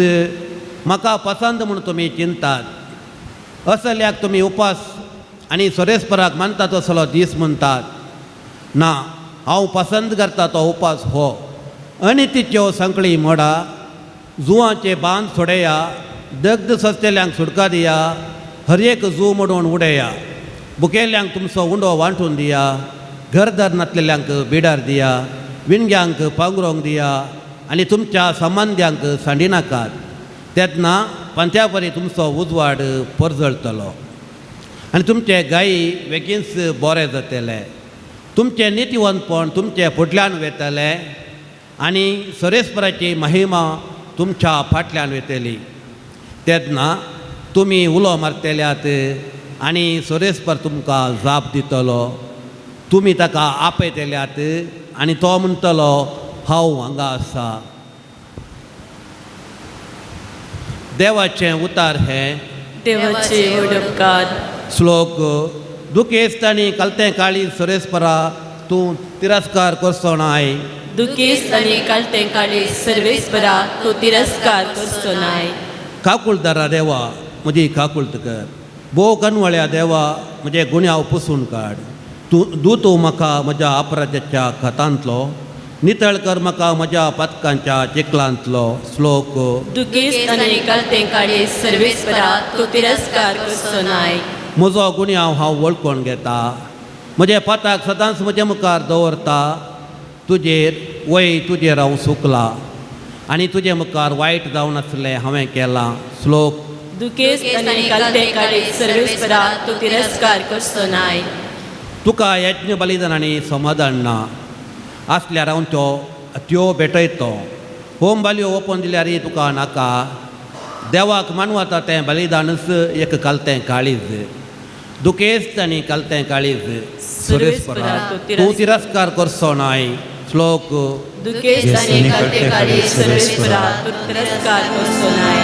म्हाका पसंत म्हूण तुमी चिंतात. असल्याक तुमी उपास आनी सोरेस्पराक मानता तसलो दीस म्हणटात. ना, हांव पसंत करता तो उपास हो. अनितीच्यो संकळी मोडा, जुवांचे बांद सोडया, दग्ध सोंसतल्यांक सुटका दिया, हर एक जू मोडून उडया, बुकेल्यांक तुमचो उंडो वांटून दिया, घरदार नासलेल्यांक बिडार दिया, विणग्यांक पांगरोंक दिया आनी तुमच्या संबंद्यांक सांडिनाकात. तेन्ना पंथ्या परी तुमचो उजवाड परजळटलो आनी तुमचे गायी बेगीनच बरें जातले. तुमचें नितीवंतपण तुमचे फुडल्यान वेतलें आनी सरेस्पराची महिमा तुमच्या फाटल्यान वेतली. तेन्ना तुमी उलो मारतल्यात आनी सरेस्पर तुमकां जाप दितलो. तुमी ताका आपयतल्यात आनी तो म्हणटलो, हांव हांगा आसा. देवाचें उतार हें. देवाचे उपकार. श्लोक. दुखेस्त आनी कलतें काळी सरेस्परा तूं तिरस्कार करचो नाय. दुखेस्त आनी कलतें काळी सर्वेस्परा तूं तिरस्कार करचो नाय. काकुळदारा देवा म्हजी काकुळत कर. भोव कनवळ्या देवा म्हजे गुन्यांव पुसून काड. तूं दूत म्हाका म्हज्या अपराधाच्या खतांतलो, नितळ कर म्हाका म्हज्या पदकांच्या चिखलांतलो. श्लोक. दुखेस्त आनी कलतें काळी सर्वेस्परा तूं तिरस्कार करचो नाय. म्हजो गुन्यांव हांव वळखून घेता, म्हजे पाताक सदांच म्हज्या मुखार दवरता. तुजेर वय तुजेर हांव सुकला आनी तुजे मुखार वायट जावन आसलें हांवें केलां. श्लोक. दुखेस्त आनी कलतें काळी सर्वेस्परा तूं तिरस्कार करचो नाय. तुका यज्ञ बलिदान आनी समाधान ना आसल्यार हांव त्यो भेटयतो. होम बालयो ओपोवन दिल्यार तुका नाका. देवाक मानवता तें बलिदानच एक कलतें काळीज. दुखेस्त आनी कलतें काळीज सुरेस्परा तूं तिरस्कार करचो नाय. श्लोक. दुखेस्त आनी कलतें काळीज सर्वेस्परा तूं तिरस्कार करचो नाय.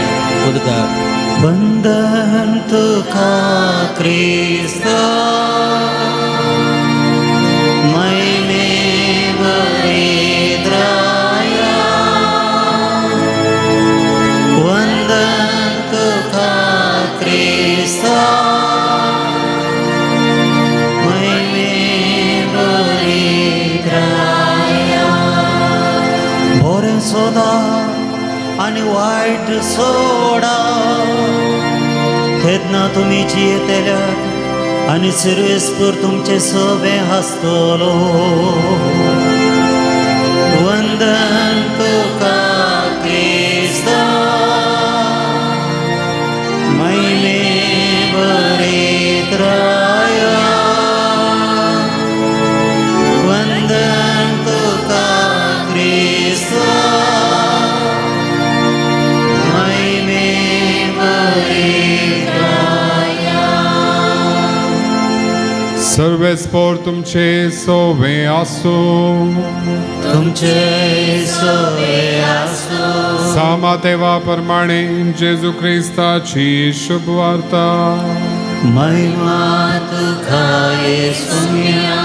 उद्गार. वंदन तुका क्रिस्ता महिमे बरेद्राया. वंदन तुका क्रिस्ता महिमे बरेद्राया. बरें सोदा आनी वायट सोडा, तेन्ना तुमी जियेतल्यात आनी सर्वेस्पर तुमचे सवे हासतलो. वंदन तुका क्रिस्ता महिमे बरेद्राया. वंदन तुका क्रिस्ता महिमे बरेद्राया. सर्वेस्पोर तुमचे सोवे आसूं. तुमचे सवे आसूं. सामा देवा प्रमाणे जेजू क्रिस्ताची शुभ वार्ता. महिमा तुका येसुम्या.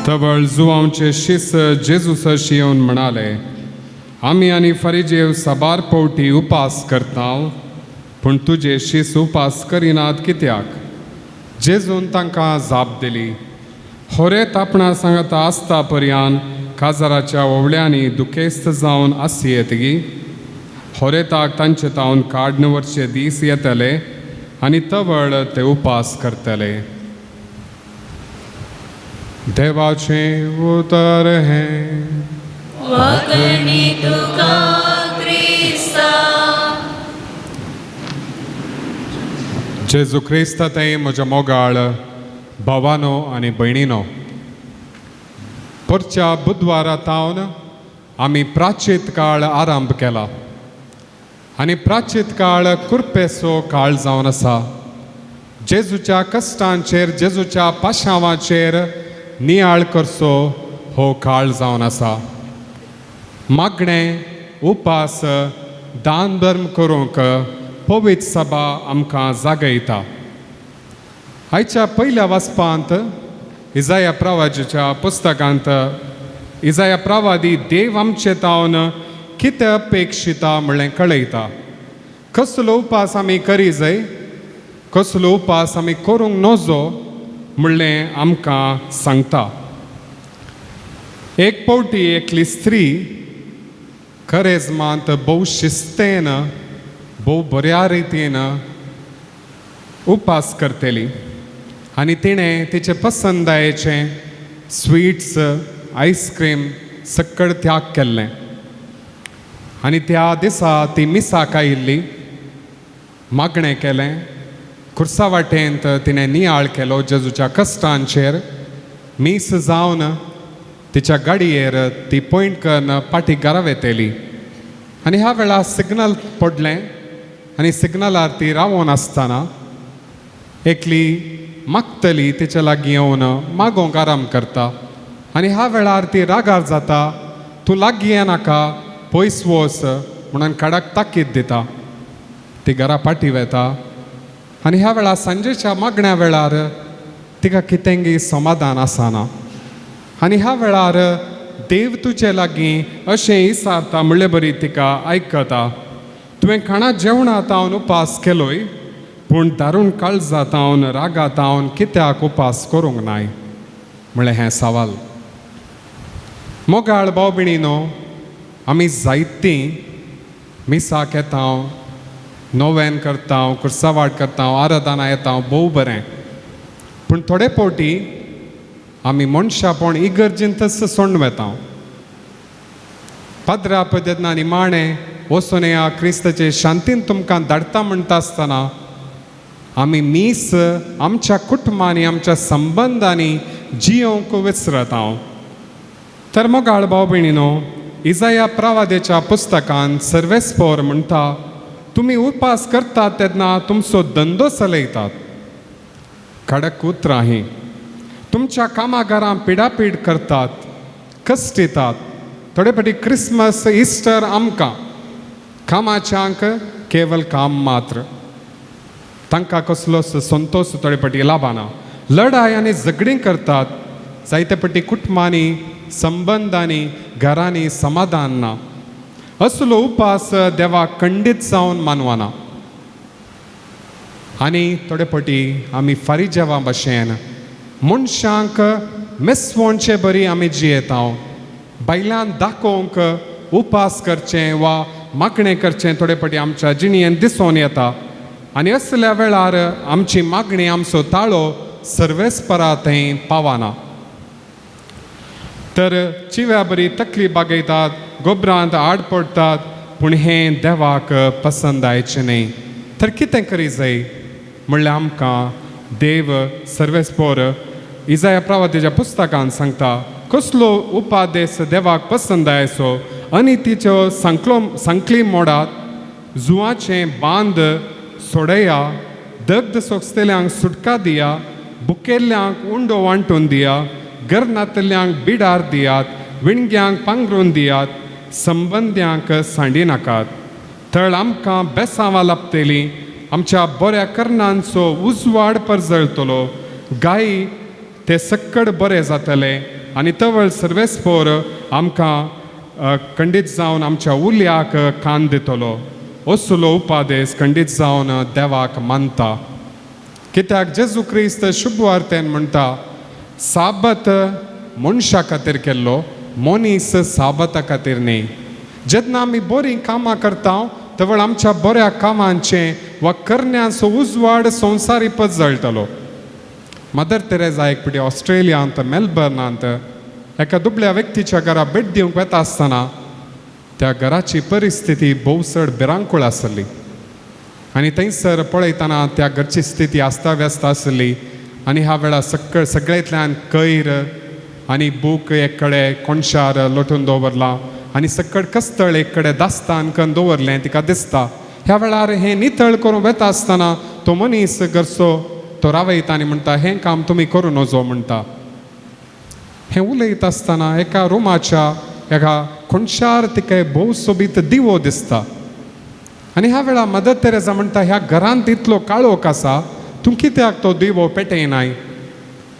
तवळ जुवांचे शिस जेजू सरशी येवन म्हणाले, आमी आनी फरिजेव साबार पवटी उपास करता, पूण तुजे शीस उपास करिनात कित्याक? जेजून तांकां जाप दिली, होरेत आपणा सांगता आसता पर्यान काजाराच्या ओवळ्यांनी दुखेस्त जावन आसयेत गी. होरेताक तांचे तावन काडन वरचे दीस येतले आनी तवळ ते उपास करतले. देवाचें उतर हें. वागणी तुका क्रिस्ता. जेजू क्रिस्ता ते म्हज्या मोगाळ भावानो आनी भयणीनो, परच्या बुधवारा तावन आमी प्राचीत काळ आरंभ केला आनी प्राचीत काळ कुरपेचो काळ जावन आसा. जेजूच्या कश्टांचेर, जेजूच्या पाशांवाचेर नियाळ करचो हो काळ जावन आसा. मागणें, उपास, दान धर्म करूंक पवित्र सभा आमकां जागयता. आयच्या पयल्या वाचपांत इजाया प्रवाजीच्या पुस्तकांत इजाया प्रवादी देव आमचे तावन कितें अपेक्षिता म्हणलें कळयता. कसलो उपास आमी करी जाय, कसलो उपास आमी करूंक नजो म्हणलें आमकां सांगता. एक पावटी एकली स्त्री करेजमांत भोव शिस्तेन भोव बऱ्या रितीन उपास करतली आनी तिणें तिचे पसंदायेचें स्वीट्स आयस्क्रीम सक्कड त्याग केल्लें. आनी त्या दिसा ती मिसाक आयिल्ली, मागणें केलें, खुर्सा वाटेंत तिणें नियाळ केलो जेजूच्या कश्टांचेर. मीस जावन तिच्या गाडयेर ती पॉयंट करून पाटी घरा वेतली आनी ह्या वेळार सिग्नल पडलें आनी सिग्नलार ती रावोन आसतना एकली मागतली तिच्या लागीं येवन मागोवंक आराम करता आनी ह्या वेळार ती रागार जाता, तूं लागीं येनाका, पयस वच म्हणून काडाक ताकीद दिता. ती घरा पाटी वेता आनी ह्या वेळार सांजेच्या मागण्या वेळार तिका कितेंगी समाधान आसना आनी ह्या वेळार देव तुजे लागीं अशें इसारता म्हणले बरी तिका आयकता, तुवें खाणा जेवणा तावन उपास केलोय पूण दारून काळजा तावन रागा तावन कित्याक उपास करूंक नाय म्हणलें हें सवाल. मोगाळ भाव भयणीनो, आमी जायतीं मिसाक येता, नोवेन करता, कुर्सावाट करता, आराधना येता, भोव बरें, पूण थोडे फावटी आमी मनशापण इगर्जेंतच सोडून वेता. पाद्रा पद्दतना निमाणें वचून ह्या क्रिस्ताचे शांतीन तुमकां धाडटा म्हणटा आसतना आमी मीस आमच्या कुटुंबांनी आमच्या संबंदांनी जियोवंक विसरता. तर मोगाळ भाव भयणीनो, इजाया प्रवादेच्या पुस्तकान सर्वेस्पोर म्हणटा, तुमी उपास करतात तेन्ना तुमचो धंदो चलयतात. कडक उतरां हीं. तुमच्या कामाघरां पिडापीड करतात, कश्ट दितात. थोडे फावटी क्रिसमस इस्टर आमकां कामाच्यांक केवल काम मात्र, तांकां कसलोच संतोश थोडे फावटी लाबाना. लढाय आनी झगडीं करतात, जायते फावटी कुटुंबांनी संबंदांनी घरांनी समाधान ना. असलो उपास देवाक खंडीत जावन मानवना. आनी थोडे फावटी आमी फारीजेवा भशेन मनशांक मेसवणचे बरी आमी जियेता. बायलान दाखोवंक उपास करचें वा मागणें करचें थोडे फावटी आमच्या जिणेंत दिसून येता आनी असल्या वेळार आमची मागणी आमचो ताळो सर्वेस्परा थंय पावना. तर चिव्या बरी तकली बागयतात, गोबरांत आड पडटात, पूण हें देवाक पसंद आयचें न्हय. तर कितें करी जाय म्हणल्यार आमकां देव सर्वेस्पोर इजाया प्रवादेच्या पुस्तकान सांगता, कसलो उपादेस देवाक पसंद आयचो आनी तिच्यो सांकली मोडात, जुवाचें बांद सोडया, दग्ध सोंसतल्यांक सुटका दिया, बुकेल्ल्यांक उंडो वांटून दिया, गरनातल्यांक बिडार दियात, विणग्यांक पांगरून दियात, संबंद्यांक सांडी नाकात. थळ आमकां बेसांवां लाबतलीं, आमच्या बऱ्या करणांचो उजवाड परजळटलो, गायी ते सक्कड बरे जातले आनी तवळ सर्वेस्पोर आमकां खंडीत जावन आमच्या उल्याक कान दितलो. असलो उपादेस खंडीत जावन देवाक मानता. कित्याक जेजू क्रिस्त शुभवार्तेन म्हणटा, साबत मनशा खातीर केल्लो, मनीस साबता खातीर न्ही. जेन्ना आमी बरीं कामां करता तवळ आमच्या बऱ्या कामांचें वा करण्यांचो उजवाड संवसारी पजळटलो. मदर तेरेजा एक पिटी ऑस्ट्रेलियांत मेलबर्नांत एका दुबळ्या व्यक्तीच्या घरा भेट दिवंक वेता आसतना त्या घराची परिस्थिती भोव चड भिरांकूळ आसली आनी थंयसर पळयतना त्या घरची स्थिती अस्ताव्यस्त आसली आनी ह्या वेळार सगळ्यांतल्यान कैर आनी बूक एक कडेन कोणशार लोटून दवरला आनी सकड कस्तळ एक कडेन दास्तान करून दवरलें तिका दिसता. ह्या वेळार हें नितळ करून वेता आसतना तो मनीस घरचो तो रावयता आनी म्हणटा, हें काम तुमी करूं नजो म्हणटा. हें उलयता आसतना एका रुमाच्या एका कोणशार तिका भोव सोबीत दिवो दिसता आनी ह्या वेळार मदर तेरेजा म्हणटा, ह्या घरांत इतलो काळोख आसा, तूं कित्याक तो दिवो पेटयनाय?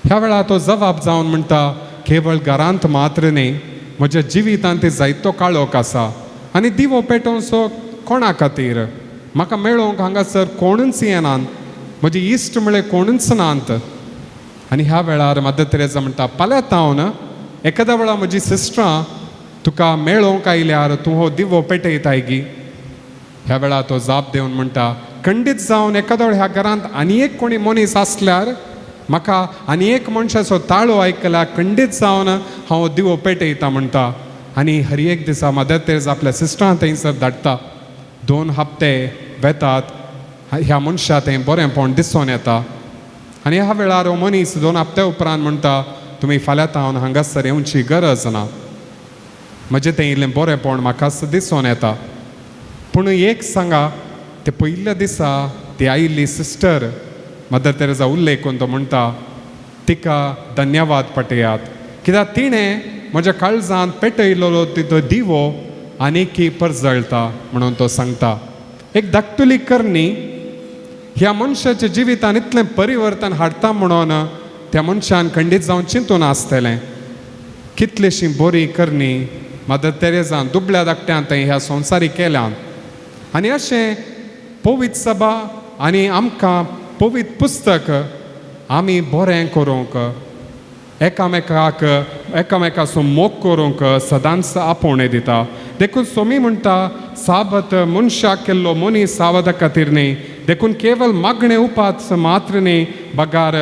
ह्या वेळार तो जबाब जावन म्हणटा, केवळ घरांत मात्र न्ही, म्हज्या जिवितांत जायतो काळोख आसा आनी दिवो पेटोवचो कोणा खातीर? म्हाका मेळोवंक हांगासर कोणूच येनात, म्हजे इश्ट म्हळ्यार कोणूच नात. आनी ह्या वेळार मदर तेरेजा म्हणटा, फाल्यां एखाद्या वेळार म्हजी सिस्टरां तुका मेळोवंक आयल्यार तूं हो दिवो पेटयताय गी? ह्या वेळार तो जाप दिवन म्हणटा, खंडीत जावन एखादो ह्या घरांत आनी एक कोणी मनीस आसल्यार म्हाका आनी एक मनशाचो ताळो आयकल्यार खंडीत जावन हांव दिवो पेटयता म्हणटा. आनी हर एक दिसा मदर तेरेजा आपल्या सिस्टरां थंयसर धाडटा. 2 हप्ते वेतात, ह्या मनशा थंय बरेंपण दिसून येता. आनी ह्या वेळार हो मनीस 2 हप्त्या उपरांत म्हणटा, तुमी फाल्यां तावन हांगासर येवची गरज ना, म्हजें तें इल्लें बरेंपण म्हाकाच दिसून येता. पूण एक सांगा, ते पयल्या दिसा ती आयिल्ली सिस्टर मदर तेरेजा उल्लेख करून तो म्हणटा, तिका धन्यवाद पटयात, कित्याक तिणें म्हज्या काळजांत पेटयलेलो तो दिवो आनीकी परजळटा म्हणून तो सांगता. एक धाकटुली करणी ह्या मनशाच्या जिवितान इतलें परिवर्तन हाडटा म्हणून त्या मनशान खंडीत जावन चिंतून आसतलें. कितलीशी बरी करणी मदर तेरेजान दुबळ्या धाकट्यान थंय ह्या संवसारी केल्यान. आनी अशें पवित्र सभा आनी आमकां पवित्र पुस्तक आमी बरें करूंक, एकामेकाक एकामेकाचो मोग करूंक सदांच आपोवणें दिता. देखून सोमी म्हणटा, साबत मनशाक केल्लो मनीस सावदा खातीर न्ही, देखून केवल मागणें उपास मात्र न्ही, बगार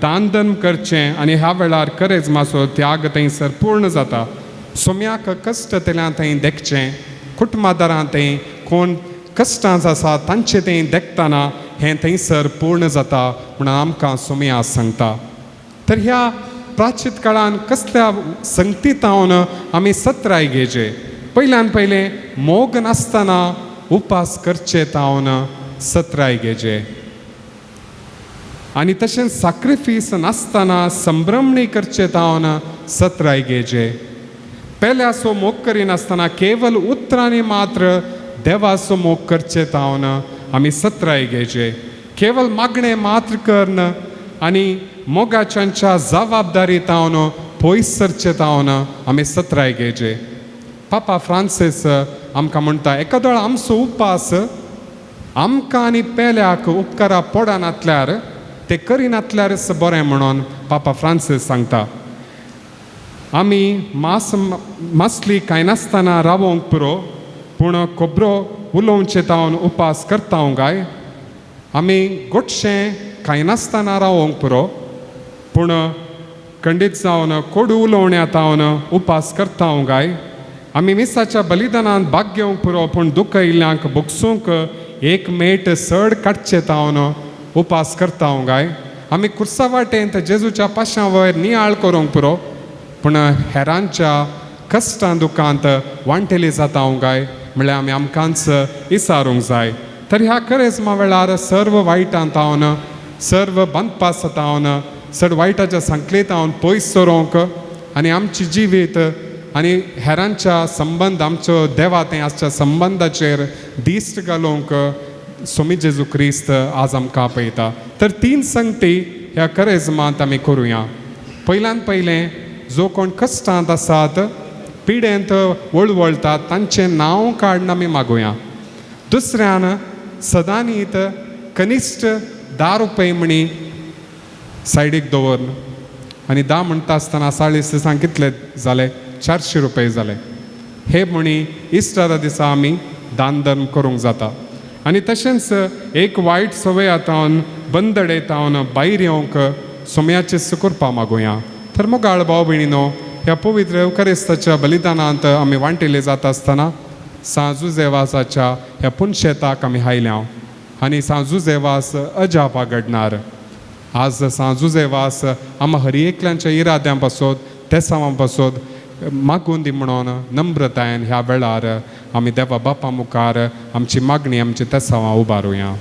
दान धर्म करचें. आनी ह्या वेळार करेजमाचो त्याग थंयसर पूर्ण जाता. सोम्याक कश्ट तेल्यान थंय देखचें, कुटुंबादारां थंय कोण कश्टांच आसा तांचे थंय देखतना हें थंयसर पूर्ण जाता म्हणून आमकां सोम्या सांगता. तर ह्या प्राचीत काळान कसल्या संगतीतावन आमी सत्राय घेवचे? पयल्यान पयलें मोग नासतना उपास करचे तावन सत्राय घेवचे, आनी तशेंच साक्रिफीस नासतना संभ्रमणी करचे तावन सत्राय घेवचे. पेल्याचो मोग करिनासतना केवल उतरांनी मात्र देवाचो मोग करचे तावन आमी सत्राय घेवचे. केवल मागणें मात्र करून आनी मोगाच्यांच्या जबाबदारी तावन पयस सरचे तावन आमी सत्राय घेवचे. पापा फ्रांसीस आमकां म्हणटा, एकादो आमचो उपास आमकां आनी पेल्याक उपकारा पडनातल्यार ते करिनातल्यारच बरें म्हणून पापा फ्रांसीस सांगता. आमी मास मासली खायनासतना रावोंक पुरो, पूण खबरो उलोवचे तावन उपास करता काय? आमी गोडशें खायनासतना रावोंक पुरो, पूण खंडीत जावन कोडू उलोवण्या तावन उपास करता काय? आमी मिसाच्या बलिदानान भाग घेवंक पुरो, पूण दुखयल्ल्यांक भोगसूंक एक मेट सड काडचे तावन उपास करता काय? आमी कुर्सा वाटेंत जेजूच्या पाशां वयर नियाळ करूंक पुरो, पूण हेरांच्या कश्टां दुखांत वांटेली जाता काय? म्हणल्यार आमी आमकांच इसारूंक जाय. तर ह्या करेजमा वेळार सर्व वायटां तावन, सर्व बांदपास तावन, चड वायटाच्या संकलेतावन पयस सरोंक आनी आमची जिवीत आनी हेरांच्या संबंद आमचो देवा थंय आसच्या संबंदाचेर दिश्ट घालूंक सोमी जेजू क्रिस्त आज आमकां आपयता. तर 3 संगती ह्या करेजमांत आमी करुया. पयल्यान पयलें, जो कोण कश्टांत आसात, पिडेंत वळवळटात तांचें नांव काडून आमी मागुया. दुसऱ्यान सदांनीत कनिश्ट 10 रुपये म्हणी सायडीक दवरन, आनी 10 म्हणटा आसतना 40 दिसांक कितले जाले? 400 रुपये जाले. हे म्हणी इस्टरा दिसा आमी दान धर्म करूंक जाता. आनी तशेंच एक वायट संवय आतावन बंदडे तावन भायर येवंक सोम्याचे सुकुरपा मागुया. तर मोगाळ भाव भयणीनो, ह्या पवित्र येवकारिस्ताच्या बलिदानांत आमी वांटेले जाता आसतना सांत जुझेवासाच्या ह्या पुनशेताक आमी हायल्या आनी सांत जुझेवास अजापा घडणार. आज सांत जुझेवास आमा हर एकल्यांच्या इराद्यां पासत, तेसांवां पासत मागून दी म्हणून नम्रतायेन ह्या वेळार आमी देवा बापा मुखार आमची मागणी, आमची तेसांवां उबारुया.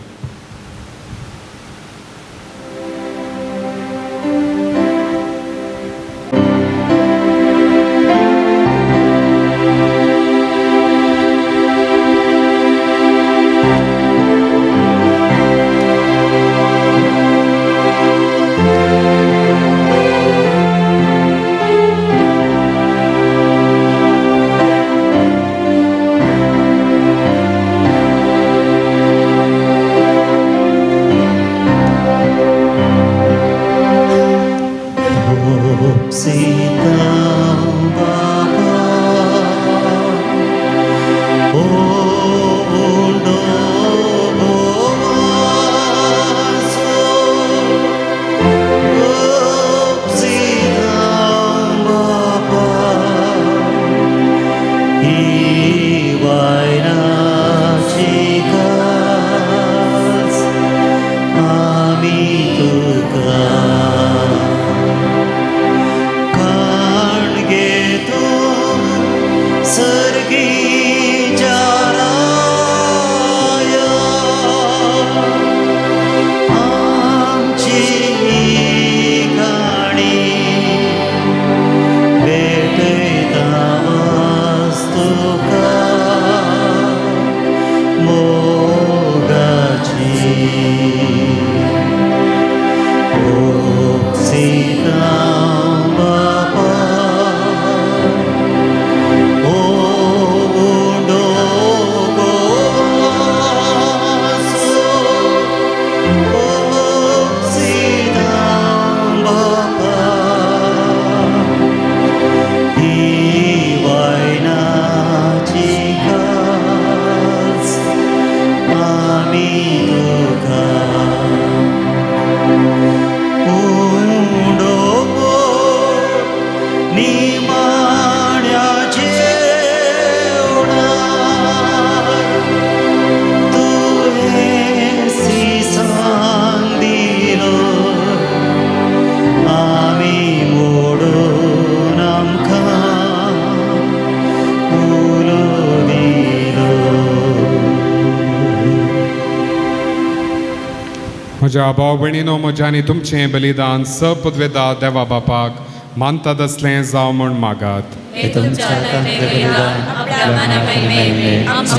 म्हज्या भाव भयणीनो, म्हज्या आनी तुमचें बलिदान सपदवेदा देवा बापाक मानता तसलें जावं म्हूण मागात. हे तुमच्या हातांतलें बलिदान आपल्या मानामहिमेक आमच्या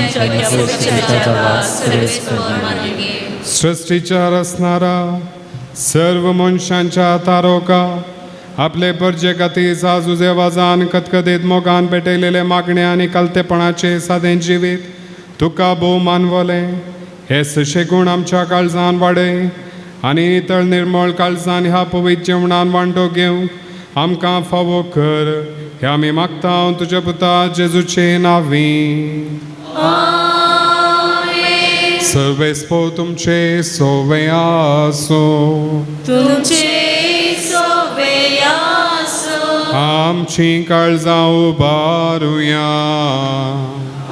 पवित्र वास सर्वेस्पर मानून घे. सृश्टीच्या रचणारा सर्व मनशांच्या तारोका आपले परजे खातीर साजुजे वाजान कतकदीत मोगान पेटयलेले मागणे आनी कलतेपणाचे सादें जिवीत तुका भोव मानवलें. हे सुशेगूण आमच्या काळजान वाडय आनी नितळ निर्मळ काळजान ह्या पवित्र जेवणान वांटो घेवंक आमकां फावो कर. हे आमी मागता तुज्या पुता जेजूचे नांवी. सर्वेस्पो तुमचे सोवे आसूं. तुमचे सोवे आसूं. आमची काळजां उबारुया.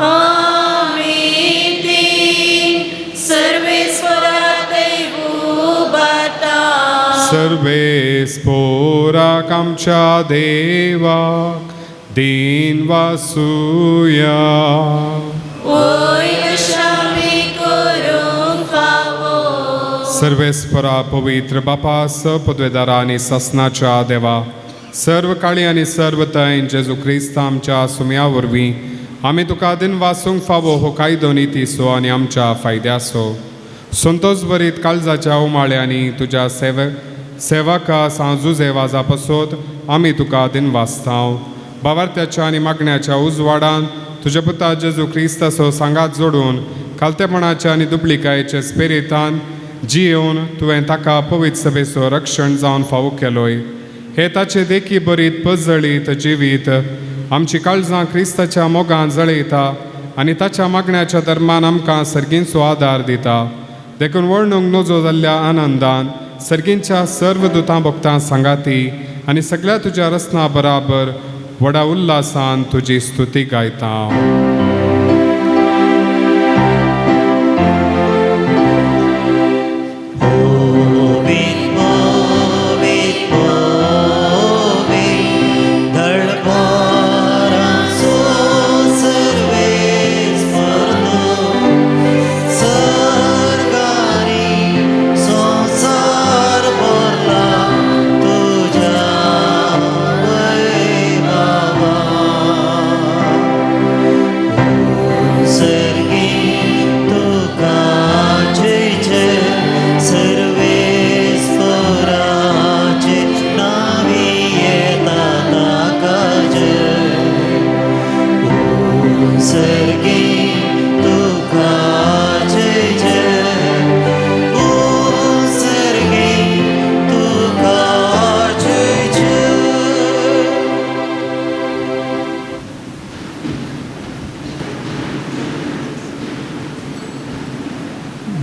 आमी ती सर्वेस्परा उबारता. सर्वेस्पोराक आमच्या देवाक दीन वासुया. वयर आमी करूंक फावो. सर्वेस्परा पवित्र बापा सपदवेदारा आनी ससनाच्या देवा, सर्व काळी आनी सर्व तैन जेजू क्रिस्त आमच्या सुम्या वरवीं आमी तुका दिन वासूंक फावो हो कायदो नितीचो आनी आमच्या फायद्याचो. संतोस बरीत काळजाच्या उमाळ्यांनी तुज्या सेवका सांजुजे वाजा पसोत आमी तुका दिन वाचतांव. बावार्थ्याच्या आनी मागण्याच्या उजवाडान तुज्या पुता जेजू क्रिस्ताचो सांगात जोडून खालतेपणाच्या आनी दुबलिकायेच्या स्पिरितान जियेवन तुवें ताका पवित्र सभेचो रक्षण जावन फावो केलोय. हे ताचे देखी बरीत पजळीत जिवीत आमची काळजां क्रिस्ताच्या मोगान जळयता आनी ताच्या मागण्याच्या धर्मान आमकां सर्गींचो आदार दिता. देखून वर्णूंक नजो जाल्ल्या आनंदान सर्गींच्या सर्व दुतां भक्तां सांगाती आनी सगळ्या तुज्या रचना बराबर व्हडा उल्हासान तुजी स्तुती गायता.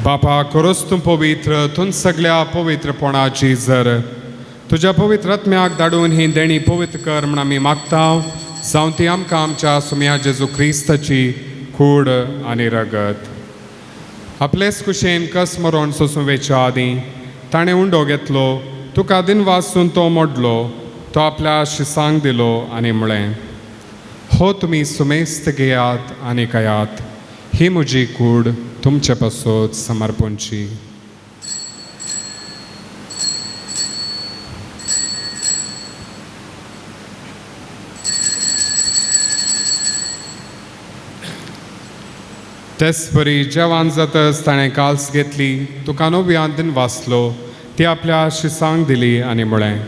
बापा खरोच तूं पवित्र, तूं सगळ्या पवित्रपणाची जर तुज्या पवित्र आत्म्याक धाडून ही देणी पवित्र कर म्हण आमी मागता. जावं ती आमकां आमच्या सुम्या जेजू क्रिस्ताची कूड आनी रगत. आपलेच कुशेन कस मरोण सोसूं वेच्या आदीं ताणें उंडो घेतलो, तुका दिनवासून तो मोडलो, तो आपल्या शिसांक दिलो आनी म्हळें, हो तुमी सुमेस्त घेयात आनी खायात, ही म्हजी कूड तुमचे पासत समर्पणची. तेच परी जेवण जातच ताणें काल्स घेतली, तुका नव्यान दिन वाचलो, ती आपल्या शिसांक दिली आनी म्हळें,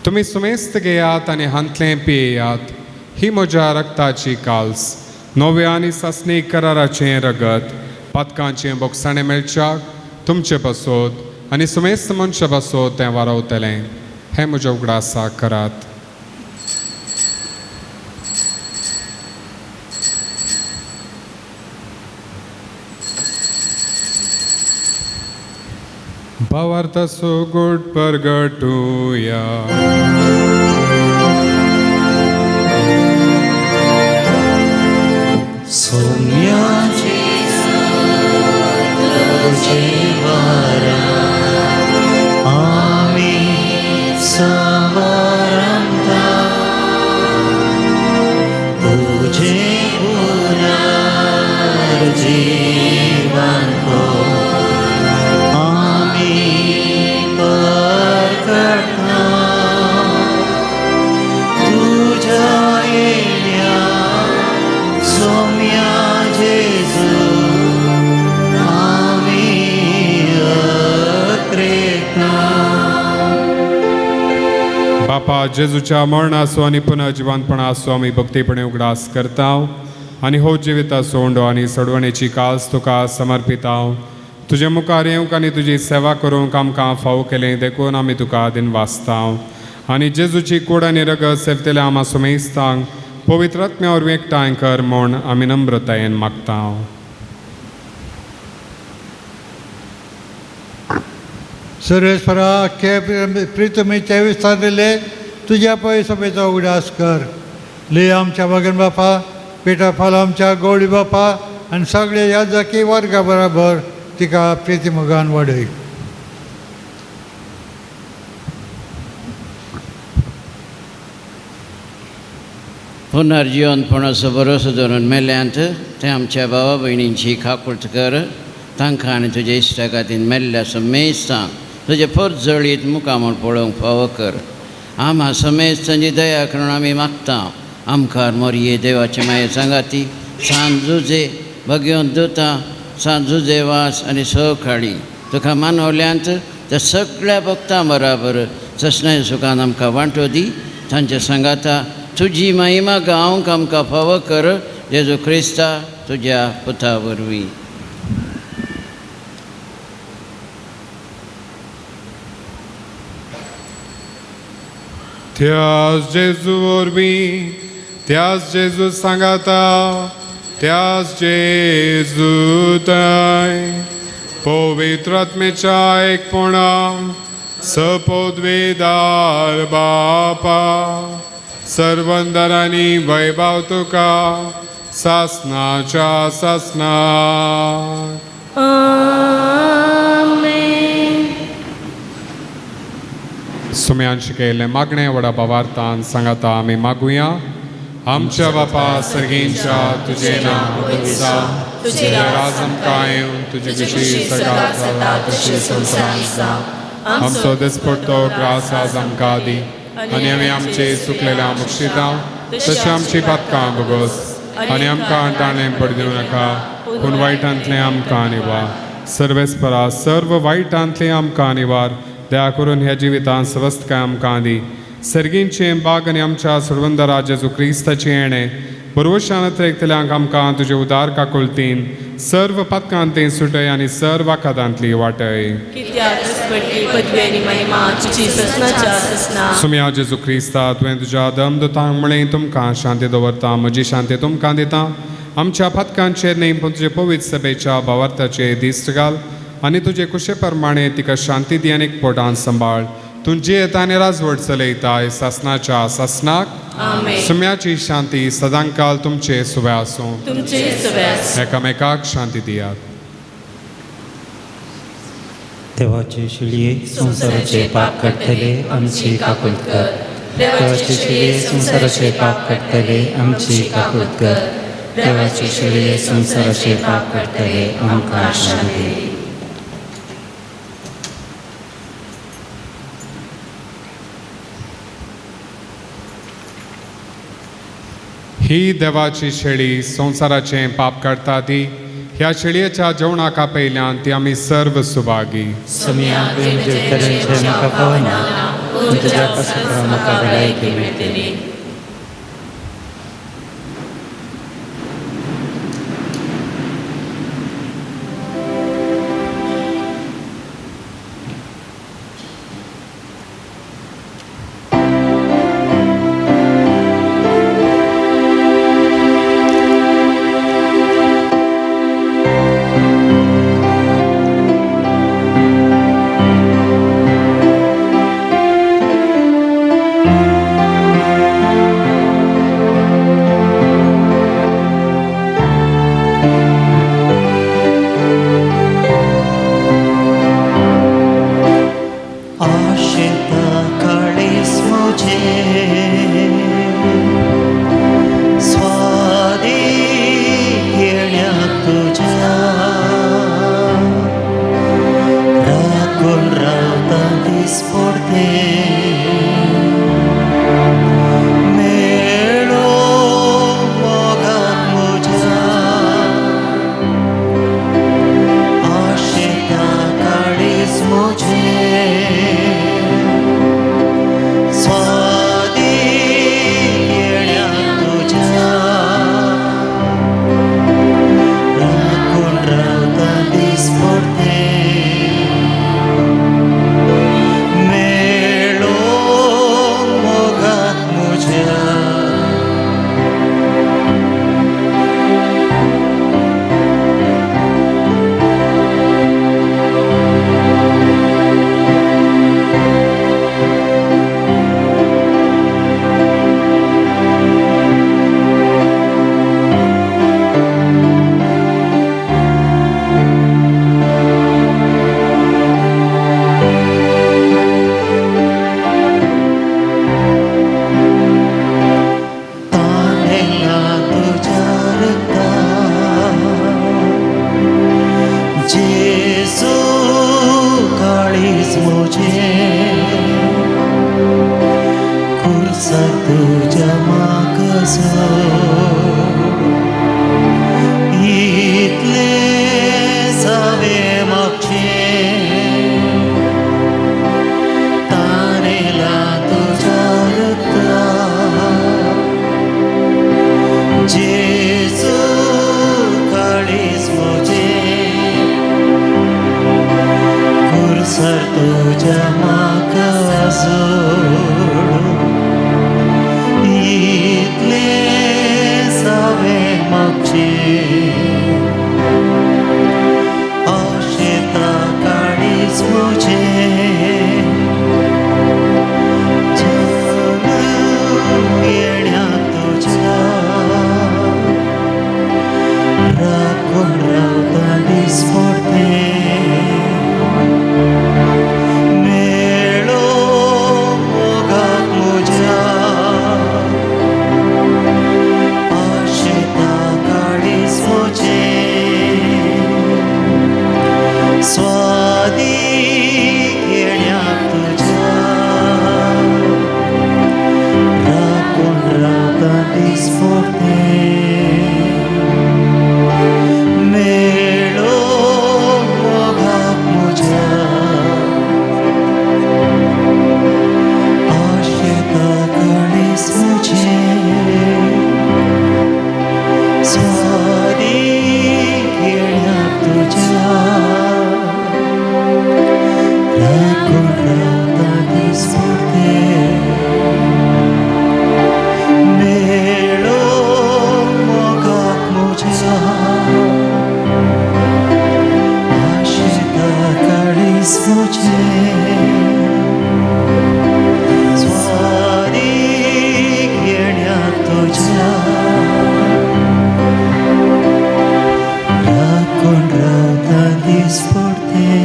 तुमी सुमेस्त घेयात आनी हांतलें पियेयात, ही म्हज्या रक्ताची काल्स, नव्या आनी सासणी कराराचें रगत, पातकांचें बोगसाणें मेळच्याक तुमचे पासत आनी सुमेस्त मनशा पासत तें वारवतलें. हें म्हज्या उगडासाक करात. भावार्थाचो गोड परगटुया. सोम्याचे तुझे वारा आमी समारंभा तुझे पुनर्जीवन को आमी बापा जेजूच्या मरणाचो आनी पुनर्जिवंतपणाचो आमी भक्तीपणे उगडास करता आनी हो जिविताचो उंडो आनी सडवणेची कास तुका समर्पिता. तुजे मुखार येवंक आनी तुजी सेवा करूंक आमकां फावो केलें देखून आमी तुका दिनवासता आनी जेजूची कूड आनी रगत सेवतल्या आमा सुमेस्तांक पवित्र आत्म्या वरवीं एकठांय कर म्हूण आमी नम्रतायेन मागता. सर्वेस्परा के प्रितमीचे विस्तार दिले तुज्या पय सभेचो उगडास कर. ले आमच्या बगन बापा, पेटा फाल आमच्या गौडी बापा आनी सगळे याजकी वर्गा बराबर तिका प्रितीमोगान वाडय. पुनर्जिवनपणाचो भरोसो धरून मेल्यांत ते आमच्या भावा भयणींची काकूट कर. तांकां आनी तुज्या इश्टा खातीर मेल्ल्या समेस्तांक तुजे परजळीत मुखामळ पळोवंक फावो कर. आमा समेस्तांची दया करून आमी मागता. आमकार मोरये देवाचे माये सांगाती सान जुजे भगवंत दुता सान जुजे वास आनी सखाळी तुका मानवल्यांत त्या सगळ्या भक्तां बराबर ससनाय सुखान आमकां वांटो दी. तांच्या सांगाता तुजी महिमा गावंक आमकां फावो कर. जेजू क्रिस्ता तुज्या पुता वरवीं. त्यास जेजू वरवीं, त्यास जेजू सांगाता, त्यास जेजू ताय पवित्र आत्म्याच्या एकपणा सपोद्वेदार बापा सर्वंदरांनी वैभव तुका सासनाच्या सासनाक. सुम्यान शिकयल्लें मागणें व्हडा भावार्थान सांगाता आमी मागुया. आमच्या बापा सर्गींच्या तुजें नांव पवित्र जावं, तुजें राज आमकां येवं, तुजी खुशी सदां जाता तशी संवसारांत जावं. आमचो दिसपट्टो ग्रास आज आमकां दी आनी आमी आमचे चुकलेल्या बक्षिता तशें आमची पातकां भोगोस आनी आमकां ताणें पड दिवं नाका पूण वायटांतलें आमकां निवार. सर्वेस्परा सर्व वायटांतलें आमकां निवार. दया करून ह्या जिवितांत स्वस्थकाय आमकां दी. सर्गींचें बाग आनी आमच्या सर्वंदरा जेजू क्रिस्ताचें येणें बरोवशान त्रेकतल्यांक आमकां तुजे उदार काकुळतीन सर्व पातकांत सुटय आनी सर्व आकादांतली वाटय. सुम्या जेजू क्रिस्ता तुवें तुज्या दम दुतांक म्हळें तुमकां शांती दवरता, म्हजी शांती तुमकां दिता. आमच्या पातकांचेर न्हय पूण तुजे पवित्र सभेच्या भावार्थाचेर दिश्ट घाल आनी तुजे कुशे प्रमाणे तिका शांती दी आनी एकपोटान सांबाळ. तूं जियेता आनी राजवट चलयताय सासनाच्या सासनाक. सुम्याची शांती सदांकाल तुमचे सुवे आसूं. एकामेकाक शांती दियात. देवाचे शिळये संवसाराचे पाप काडटले आमची काकूट कर. देवाचे शिळये संवसाराचे पाप काडटले आमची काकूट कर. देवाचे शिळये संवसाराचे पाप काडटले आमकां शांती दी. ही देवाची शेळी संवसाराचें पाप काडटा ती ह्या शेळयेच्या जेवणाक आपयल्यान ती आमी सर्व सुभागी. मुझे। काळीज म्हजें खुर्सार तुज्या म्हाका सोड इतलें हांवें मागचें तानेला तुज्या रक्तान जेजू काळीज म्हजें खुर्सार तुज्या म्हाका सोड इतलें हांवें मागचें आशेता काळीज म्हजें जल्म येण्या तुज्या राखून रावता दिसपडतें मेळो मोगाक म्हज्या आशेता काळीज म्हजें स्वादीक येण्याक तुज्या राखून रावता दिसपडतें मेळो मोगाक म्हज्या आशेता काळीज म्हजें स्वादीक येण्याक तुज्या राखून रावता दिसपडतें मेळो मोगाक म्हज्या आशेता काळीज म्हजें स्वादीक येण्याक तुज्या राखून रावता दिसपडतें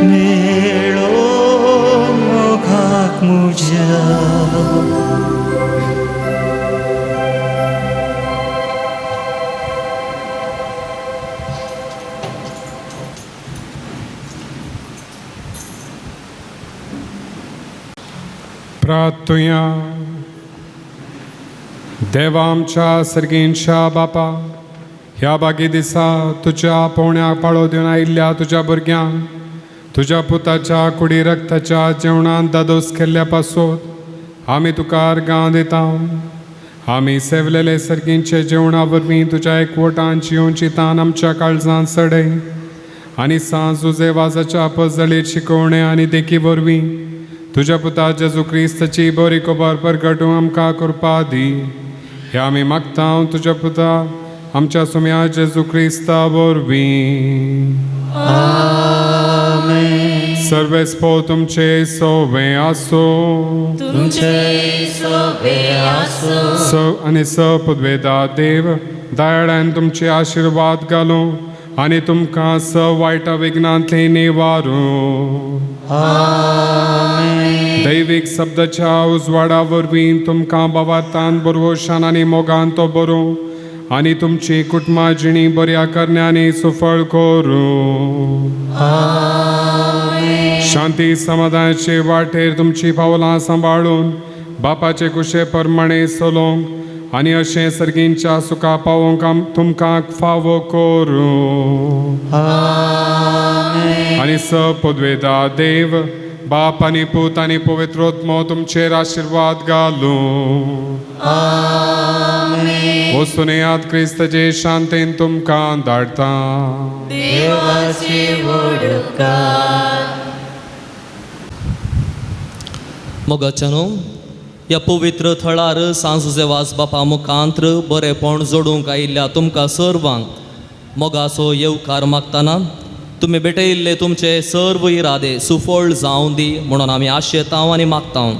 मेळो मोगाक म्हज्या. प्रार्थुया. देवा आमच्या सर्गींच्या बापा, ह्या बागी दिसा तुज्या पोवण्याक पाळो दिवन आयिल्ल्या तुज्या भुरग्यांक तुज्या पुताच्या कुडी रक्ताच्या जेवणान दादोस केल्ल्या पासत आमी तुका अर्गां दिता. आमी सेवलेले सर्गींचे जेवणा वरवीं तुज्या एकवटान जियोवची तान आमच्या काळजान सडय आनी सांज जुजे वाजाच्या पजळीत शिकवणे आनी देखी वरवीं तुज्या पुता जेजू क्रिस्ताची बरी खबर परगटूं आमकां कृपा दी. हे आमी मागता तुज्या पुता आमच्या सुम्या जेजू क्रिस्ता वरवीं. सर्वेस्पो तुमचे सोवे आसो. तुमचे सोबे आसो. स आनी स पुदवेदा देव दयाळान तुमचे आशिर्वाद घालूं आनी तुमकां स वायटा विघ्नांतले निवारूं. दैवीक शब्दाच्या उजवाडा वरवीं तुमकां बाबातान बरवशान आनी मोगान तो बरोवं आनी तुमची कुटुंबा जिणी बऱ्या करण्यांनी सुफळ करूं. शांती समाधानाचे वाटेर तुमची पावलां सांबाळून बापाचे कुशे प्रमाणे चलोवंक आनी अशें सर्गींच्या सुखा पावोवंक तुमकां फावो करूं. आनी स पदवेदा देव बाप आनी पूत आनी पवित्रोत्मो तुमचेर आशिर्वाद घालूं. वचून येयात, क्रिस्तचे शांतेन तुमकां धाडटा. देवाचे उपकार. मोगाच्यानो, ह्या पवित्र थळार सांजुजेवास बापा मुखांत्र बरेपण जोडूंक आयिल्ल्या तुमकां सर्वांक मोगाचो येवकार मागतना तुमी भेटयिल्ले तुमचे सर्व इरादे सुफळ जावं दी म्हणून आमी आशेतांव आनी मागतांव.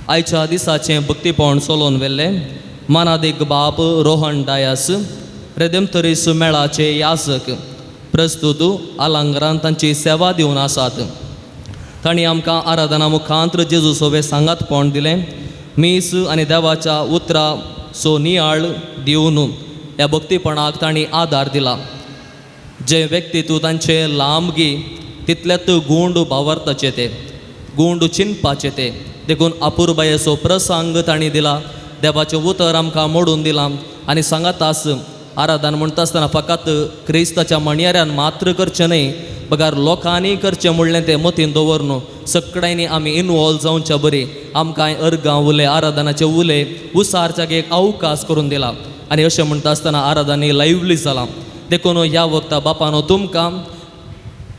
आयच्या दिसाचें भक्तीपण चलोवन व्हेल्लें मानादीक बाप रोहन डायस, रेदेमतरीस मेळाचे याजक, प्रस्तुत आलांगरान तांची सेवा दिवन आसात. तांणी आमकां आराधना मुखांत्र जेजू सोवे सांगातपण दिलें. मीस आनी देवाच्या उतरा सो नियाळ दिवन ह्या भक्तीपणाक तांणी आदार दिला. जे व्यक्तित्व तांचे लांबगी तितलेत गूंड भावार्थाचे ते गूंड चिंतपाचे ते. देखून अपुरबायेचो प्रसंग तांणी दिला, देवाचें उतर आमकां मोडून दिलां. आनी सांगातास आराधन म्हणटा आसतना फकत क्रिस्ताच्या म्हणयाऱ्यान मात्र करचें न्हय, बगर लोकांनी करचें म्हणलें तें मतीन दवर न्हू. सगळ्यांनी आमी इनवॉल्व जावच्या बरी आमकां अर्गां उले आराधनाचे उले उसारच्याक एक अवकाश करून दिला. आनी अशें म्हणटा आसतना आराधनी लायवली जालां. देखून ह्या वखता बापानो तुमकां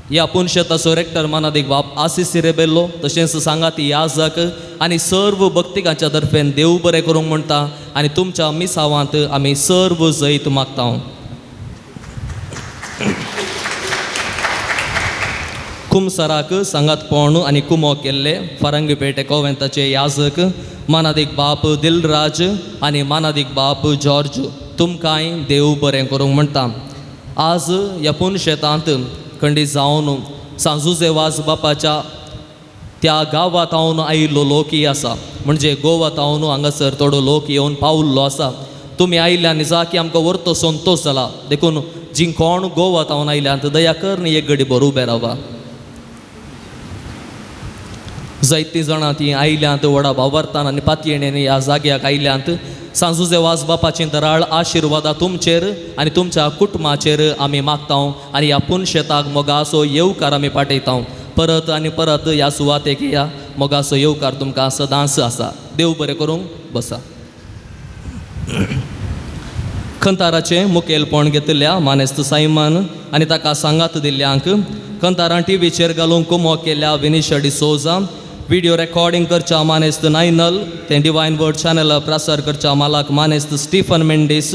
ह्या पुनशेताचो रेक्टर मानादीक बाप आसिसी रेबेल्लो तशेंच सांगाती याजक आनी सर्व भक्तिकांच्या तर्फेन देव बरें करूंक म्हणटा आनी तुमच्या मिसावांत आमी सर्व जैत मागता. कुमसराक सांगातपण आनी कुमो केल्ले फारंगीपेटे कोवेंताचे याजक मानादीक बाप दिलराज आनी मानादीक बाप जॉर्ज तुमकांय देव बरें करूंक म्हणटा. आज ह्या पुनशेतांत खंडीत जावन सांजुजे वाज बापाच्या त्या गांवांत हांव आयिल्लो लोकय आसा, म्हणजे गोवा हांव हांगासर थोडो लोक येवन पावल्लो आसा. तुमी आयिल्ल्यान निजाकी आमकां व्हरतो संतोश जाला. देखून जी कोण गोवा हांव आयल्यान दया कर न्ही एक घडी बरो उबे रावा. जायतीं जाणां तीं आयल्यांत व्हडा भावार्थान आनी पातयेणेन ह्या जाग्याक आयल्यांत. सांजुजे वाज बापाची दराळ आशिर्वादा तुमचेर आनी तुमच्या कुटुंबाचेर आमी मागता आनी ह्या पुनशेताक मोगाचो येवकार आमी पाठयता. परत आनी परत ह्या सुवातेक ह्या मोगाचो येवकार तुमकां सदांच आसा. देव बरें करूंक बसा. खंताराचें मुखेलपण घेतिल्ल्या मानेस्त सायमन आनी ताका सांगात दिल्ल्यांक खंतारां टिवीचेर घालूंक कुमो केल्ल्या विनिशा डिसोजा, व्हिडियो रेकॉर्डिंग करच्या मानेस्त नायनल, तें डिवायन वर्ड चॅनल प्रसार करच्या मालाक मानेस्त स्टीफन मेंडीस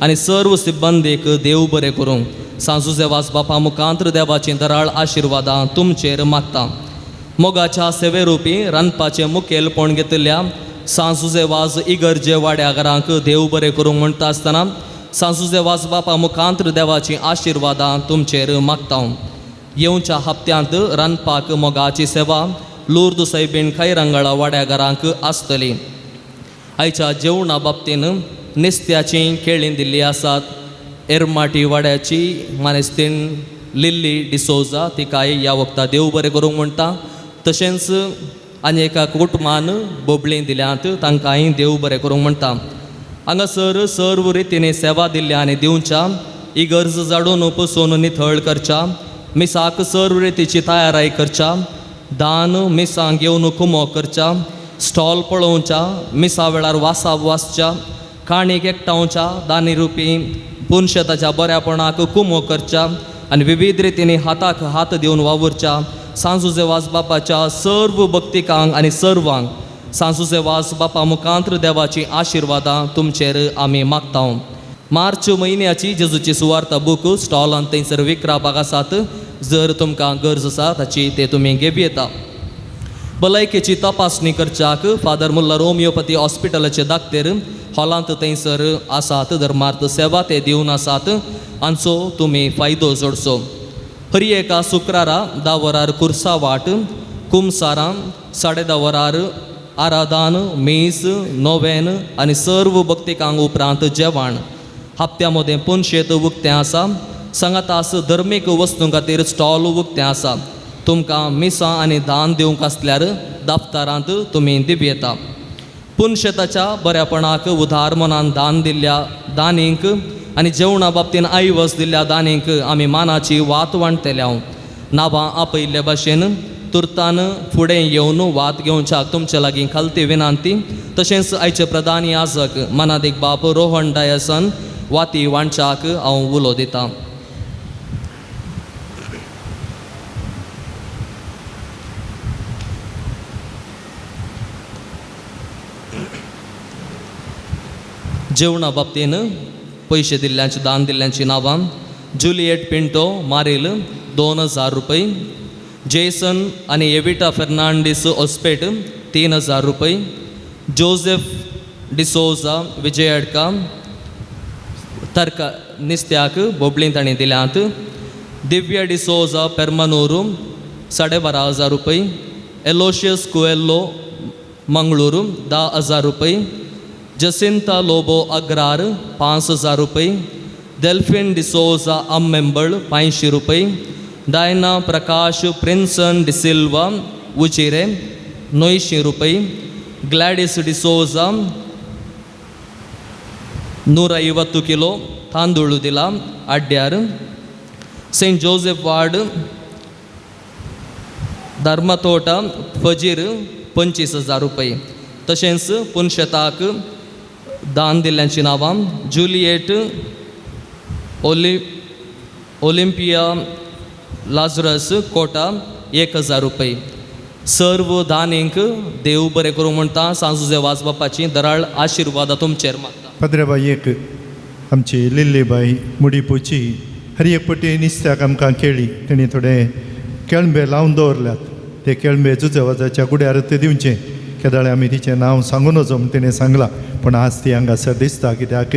आनी सर्व सिब्बंदीक देव बरें करूंक. सांजुजे वाज बापा मुखांत्र देवाचीं दराळ आशिर्वादां तुमचेर मागता. मोगाच्या सेवेरुपी रांदपाचें मुखेलपण घेतिल्ल्या सांजुजे वाज इगर्जे वाड्या घरांक देव बरें करूंक म्हणटा आसतना सांजुजे वाज बापा मुखांत्र देवाचीं आशिर्वादां तुमचेर मागता. येवच्या हप्त्यांत रांदपाक मोगाची सेवा लुर्द सायबीण खैरंगळा वाड्या घरांक आसतली. आयच्या जेवणा बाबतीन निस्त्याचीं केळीं दिल्लीं आसात. एरमाटी वाड्याची मानेस्तीन लिल्ली डिसोजा तिकाय ह्या वखता देव बरें करूंक म्हणटा. तशेंच आनी एका कुटुंबान बोबळीं दिल्यांत तांकांय देव बरें करूंक म्हणटा. हांगासर सर्व रितीन सेवा दिल्ल्या आनी दिवच्या इगर्ज जाडून पुसून निथळ करच्या, मिसाक सर्व रितीची तयाराय करच्या, दान मिसांक येवन कुमो करच्या, स्टॉल पळोवच्या, मिसा वेळार वासा वाचच्या, काणीक एकठांवच्या, दानी रुपी पुनशेताच्या बऱ्यापणाक कुमो करच्या आनी विविध रितींनी हाताक हात दिवन वावुरच्या सांजुजे वाज बापाच्या सर्व भक्तिकांक आनी सर्वांक सांजुजे वाज बापा मुखांत्र देवाचीं आशिर्वादां तुमचेर आमी मागता. मार्च म्हयन्याची जेजूची सुवार्ता बूक स्टॉलान थंयसर विकरापाक आसात. जर तुमकां गरज आसा ताची ते तुमी घेवं येता. भलायकेची तपासणी करच्याक फादर मुल्लर होमियोपथी हॉस्पिटलाचे दाक्तेर हॉलांत थंयसर आसात. धर्मार्थ सेवा ते दिवन आसात हांचो तुमी फायदो जोडचो. हर एका शुक्रारा 10 वरार कुर्सा वाट, कुमसारां 10:30 वरार आराधान, मीस, नोवेन आनी सर्व भक्तिकांक उपरांत जेवण. हप्त्या मदें पुनशेत उक्तें आसा. सांगातास धर्मीक वस्तूं खातीर स्टॉल उक्तें आसा. तुमकां मिसां आनी दान दिवंक आसल्यार दफ्तरांत तुमी दिवं येता. पुनशेताच्या बऱ्यापणाक उदार मनान दान दिल्ल्या दानींक आनी जेवणा बाबतीन आयवस दिल्ल्या दानींक आमी मानाची वात वांट्टले. नांवां आपयिल्ले भाशेन तुर्तान फुडें येवन वात घेवच्याक तुमचे लागीं खालती विनंती. तशेंच आयचे प्रधान याजक मानादीक बाप रोहन डायसन वाती वांटच्याक हांव उलो दितां. जेवणा बाबतीन पयशे दिल्ल्यांची दान दिल्ल्यांची नांवां जुलियट पिंटो मारेल 2000 रुपये, जेसन आनी एविटा फेर्नांडीस ओस्पेट 3000 रुपये, जोसेफ डिसोजा विजयडका तर्का निस्त्याक बोबळीं तांणी दिल्यांत, दिव्या डिसोजा पेर्मनूर 12500 रुपये, एलोशियस कुएल्लो मंगळूर 10000 रुपये, जसिंता लोबो अग्रार 5000 रुपये, डेल्फिन डिसोजा आम्मेंबळ 500 रुपये, डायना प्रकाश प्रिन्सन डिसिल्वा उजिरे 900 रुपये, ग्लॅडीस डिसोजा 150 किलो तांदूळ दिला अड्ड्यार, सेंट जोसेफ वार्ड धर्मतोटा फजीर 25,000 रुपये. तशेंच पुनशेताक दान दिल्ल्यांची नांवां जुलियेट ओलिम्पिया लाजरस कोटा 1,000 रुपये. सर्व दानींक देव बरें करूं म्हणटा. सांजुजे वाज बापाची दराळ आशिर्वादा तुमचेर मागता. पद्रेबाई एक आमची लिल्लीबाई मुडीपूची हर एक पटी निस्त्याक आमकां केळी तेणी थोडे केळंबे लावन दवरल्यात. ते केळंबे जुजेवाजाच्या गुड्यार ते दिवचे केदाळे आमी तिचें नांव सांगू नजो म्हूण तिणें सांगलां, पूण आज ती हांगासर दिसता कित्याक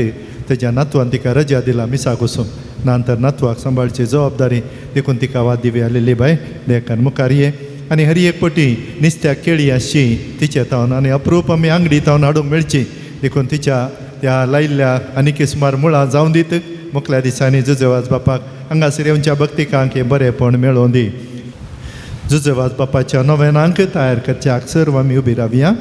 तेज्या नातवान तिका रजा दिला मिसाक वचून, ना तर नातवाक सांबाळची जबाबदारी देखून तिका वाद दिवया. लिल्लीबाई देखान मुखार ये आनी हर एक पटी निस्त्याक केळी आसची तिचे तावन आनी अप्रूप आमी आंगडी तावन हाडूंक मेळची देखून तिच्या त्या लायिल्ल्या आनीक सुमार मुळां जावन दीत मुखल्या दिसांनी जुजेवाज बापाक हांगासर येवच्या भक्तिकांक हें बरेंपण मेळोवन दी. जुजेवाज बापाच्या नोवेनांक तयार करच्याक सर्व आमी उबी रावया.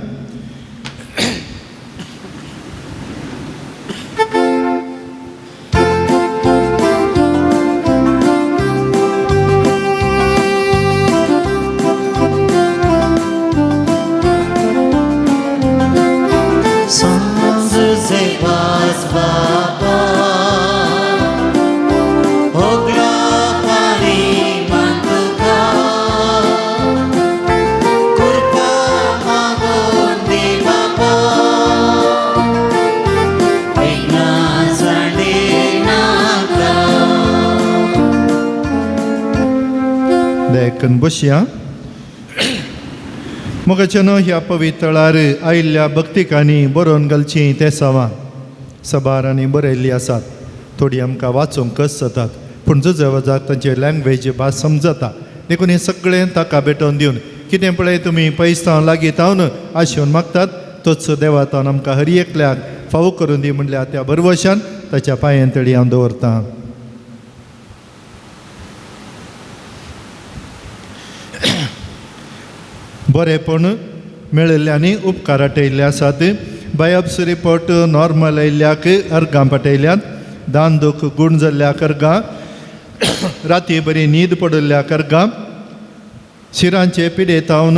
बसया मोगाच्यानो ह्या पवित्रळार आयिल्ल्या भक्तिकांनी बरोवन घालचीं ते सवां सबार आनी बरयल्लीं आसात. थोडीं आमकां वाचूंक कस जातात पूण जुजेवाजाक तांचे लँग्वेज भास समजता देखून हें सगळें ताका भेटोवन दिवन कितें पळय तुमी पयस तावन लागीं तावन आशेवन मागतात तोच देवा तावन आमकां हर एकल्याक फावो करून दी म्हणल्यार त्या भरवशान ताच्या पांयेन तळी हांव दवरतां. बरेंपण मेळिल्ल्यांनी उपकार आटयल्ले आसात. बायोप्सी रिपोर्ट नॉर्मल आयिल्ल्याक अर्गां पाटयल्यात, दान दूख गूण जाल्ल्याक अर्गां, राती बरी न्हीद पडिल्ल्याक अर्गां, शिरांचे पिडेतावन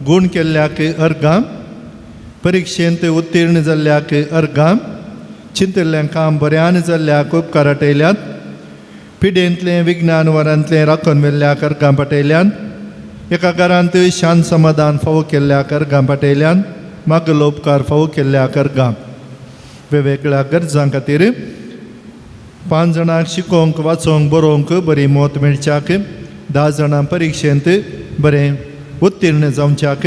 गूण केल्ल्याक अर्गां, परिक्षेंत उत्तीर्ण जाल्ल्याक अर्गां, चिंतिल्लें काम बऱ्यान जाल्ल्याक उपकार आटयल्यात, पिडेंतलें विज्ञान वरांतलें राखून व्हेल्ल्याक अर्गां पाटयल्यात, एका घरांत शांत समाधान फावो केल्ल्या अर्गां पाटयल्यान, मागलो उपकार फावो केल्ल्या अर्गां. वेगवेगळ्या गरजां खातीर 5 जाणांक शिकोवंक वाचोवंक बरोवंक बरी मत मेळच्याक, 10 जाणां परिक्षेंत बरें उत्तीर्ण जावच्याक,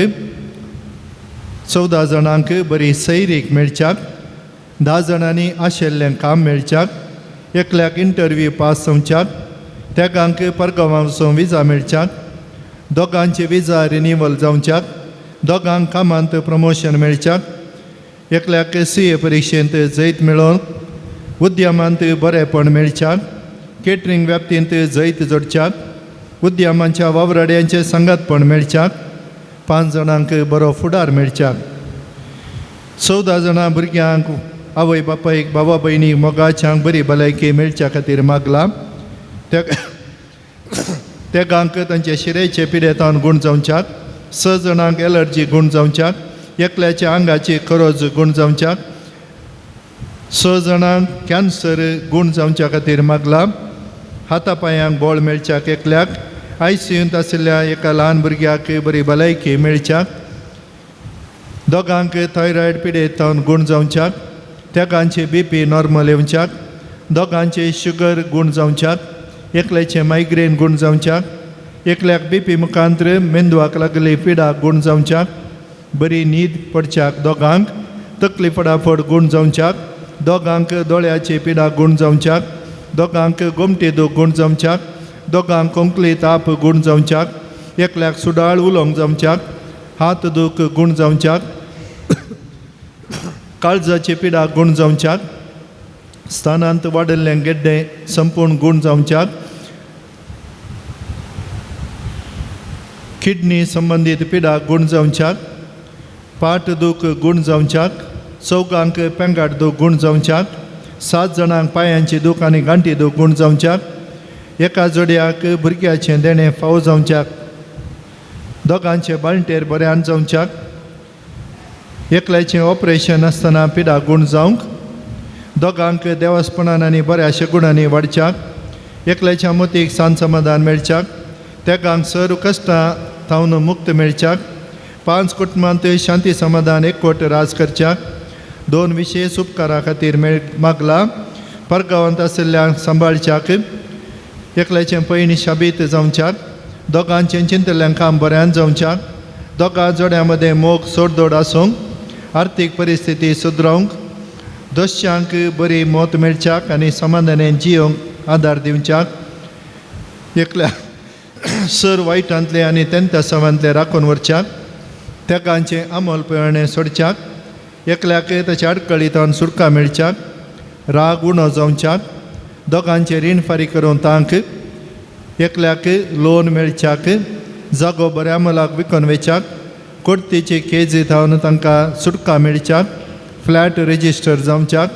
14 जाणांक बरी सैरीक मेळच्याक, 10 जाणांनी आशिल्लें काम मेळच्याक, एकल्याक इंटरव्यू पास जावच्याक, तेगांक परगांवां वचून विजा मेळच्याक, दोगांचे विजा रिनिवल जावच्याक, दोगांक कामांत प्रमोशन मेळच्याक, एकल्याक सी ए परिक्षेंत जैत मेळोवन उद्यमांत बरेंपण मेळच्याक, केटरींग व्याप्तींत जैत जोडच्याक, उद्यमांच्या वावराड्यांचें सांगातपण मेळच्याक, 5 जाणांक बरो फुडार मेळच्याक, 14 जाणां भुरग्यांक आवय बापायक बाबा भयणीक मोगाच्यांक बरी भलायकी मेळच्या खातीर मागलां. तेगांक तांचे शिरेचे पिडेतावन गूण जावच्याक, 6 जाणांक एलर्जी गूण जावच्याक, एकल्याच्या आंगाची खरोज गूण जावच्याक, 6 जाणांक कॅन्सर गूण जावच्या खातीर मागलां. हाता पांयांक बळ मेळच्याक एकल्याक, आयसीयूंत आशिल्ल्या एका ल्हान भुरग्याक बरी भलायकी मेळच्याक, दोगांक थायरॉयड पिडेतावन गूण जावच्याक, तेगांचे बी पी नॉर्मल येवच्याक, दोगांचे शुगर गूण जावच्याक, एकल्याचे मायग्रेन गूण जावच्याक, एकल्याक बी पी मुखांत्र मेंदवाक लागली पिडा गूण जावच्याक, बरी न्हीद पडच्याक दोगांक, तकली फटाफट गूण जावच्याक, दोगांक दोळ्याची पिडा गूण जावच्याक, दोगांक गोमटी दूख गूण जावच्याक, दोगांक खोंकली ताप गूण जावच्याक, एकल्याक सुडाळ उलोवंक जावच्याक, हात दूख गूण जावच्याक, काळजाची पिडा गूण जावच्याक, स्थानांत वाडिल्लें गेड्डें संपूर्ण गूण जावच्याक, किडनी संबंदीत पिडा गूण जावच्याक, पाट दूख गूण जावच्याक, चौगांक पेंगाट दूख गूण जावच्याक, 7 जाणांक पांयांची दूख आनी गांठी दूख गूण जावच्याक, एका जोडयाक भुरग्याचें देणें फावो जावच्याक, दोगांचे बाळंटेर बऱ्यान जावच्याक, एकल्याचें ऑपरेशन आसतना पिडा गूण जावंक, दोगांक देवासपणान आनी बऱ्या शगुणांनी वाडच्याक, एकल्याच्या मोतीक सांत समाधान मेळच्याक, तेगांक सर कश्टां थावन मुक्त मेळच्याक, 5 कुटुंबांत शांती समाधान एकवट राज करच्याक, 2 विशेश उपकारा खातीर मागला परगांवांत आशिल्ल्यांक सांबाळच्याक, एकल्याचें पयण शाबीत जावच्याक, दोगांचें चिंतल्ल्यां काम बऱ्यान जावच्याक, दोगां जोड्यां मदें मोग सोडदोड आसूंक, आर्थीक परिस्थिती सुदरावंक, दोश्यांक बरी मत मेळच्याक आनी समाधानान जियोंक आदार दिवच्याक, एकल्या सर वायटांतले आनी तेंतासावांतले राखून व्हरच्याक, तेगांचें अमोल पळोवणें सोडच्याक, एकल्याक ताच्या आडकळींत सुटका मेळच्याक, राग उणो जावच्याक, दोगांचें रीण फारीक करून तांक, एकल्याक लोन मेळच्याक, जागो बऱ्या मोलाक विकून वेच्याक, कोर्तीची केजी थावन तांकां सुटका मेळच्याक, फ्लॅट रजिस्टर जावच्याक,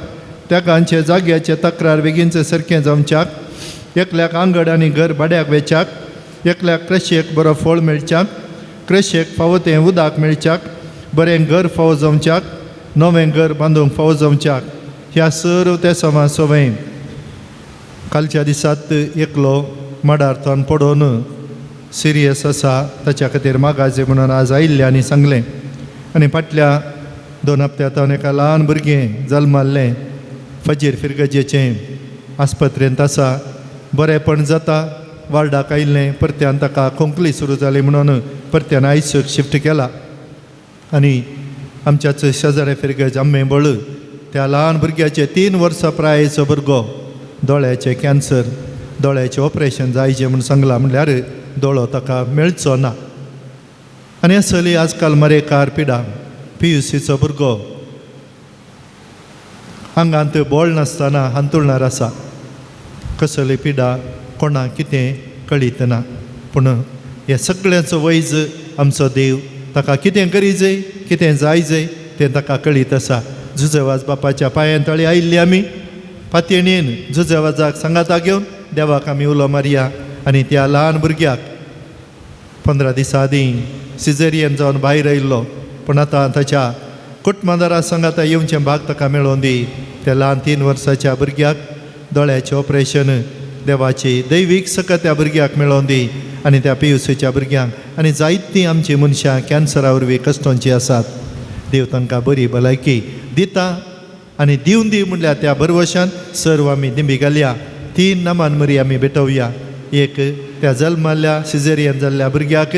तेगांचे जाग्याचे तक्रार बेगीनचे सारकें जावच्याक, एकल्याक आंगड आनी घर भाड्याक वेच्याक, एकल्याक कृशयेक बरो फळ मेळच्याक, कृशयेक फावो तें उदक मेळच्याक, बरें घर फावो जावच्याक, नवें घर बांदूंक फावो जावच्याक. ह्या सर्व त्या समा सवंय कालच्या दिसात एकलो माडार थोन पडोवन सिरियस आसा, ताच्या खातीर मागाजे म्हणून आज आयिल्लें आनी सांगलें. आनी फाटल्या 2 हप्त्यांत एका ल्हान भुरगें जल्माल्लें फजीर फिरगजेचें आस्पत्रेंत आसा, बरेंपण जाता, वार्डाक आयिल्लें, परत्यान ताका खोंकली सुरू जाली म्हणून परत्यान आयसीयूक शिफ्ट केला. आनी आमच्याच शेजारे फिरगज आंबेबळ त्या ल्हान भुरग्याचे 3 वर्सां प्रायेचो भुरगो दोळ्याचें कॅन्सर, दोळ्याचें ऑपरेशन जायचें म्हूण सांगलां, म्हणल्यार दोळो ताका मेळचो ना. आनी असली आजकाल मरेकार पिडा, PUCचो भुरगो आंगांत बोळ नासतना हांतुळणार आसा, कसली पिडा कोणाक कितें कळीत ना. पूण हे सगळ्यांचो वैज आमचो देव, ताका कितें करीजय कितें जायजय तें ताका कळीत आसा. जुजेवाज बापाच्या पांयां तळी आयिल्ली आमी पातयेन जुजेवाजाक सांगाता घेवन देवाक आमी उलो मारया. आनी त्या ल्हान भुरग्याक 15 दिसां आदीं सिजेरियन जावन भायर आयिल्लो, पूण आतां ताच्या कुटुंबादारा सांगाता येवचें भाग ताका मेळोवन दी. त्या ल्हान 3 वर्साच्या भुरग्याक दोळ्याचें ऑपरेशन देवाची दैवीक सकत त्या भुरग्याक मेळोवन दी. आनी त्या PUCच्या भुरग्यांक आनी जायतीं आमचीं मनशां कॅन्सरा वरवीं कश्टोंची आसात, देव तांकां बरी भलायकी दिता आनी दिवन दी म्हणल्यार त्या भरवशान सर्व आमी दिंबी घालया. 3 नामान मरी आमी भेटोवया, एक त्या जल्माल्ल्या सिजेरियन जाल्ल्या भुरग्याक,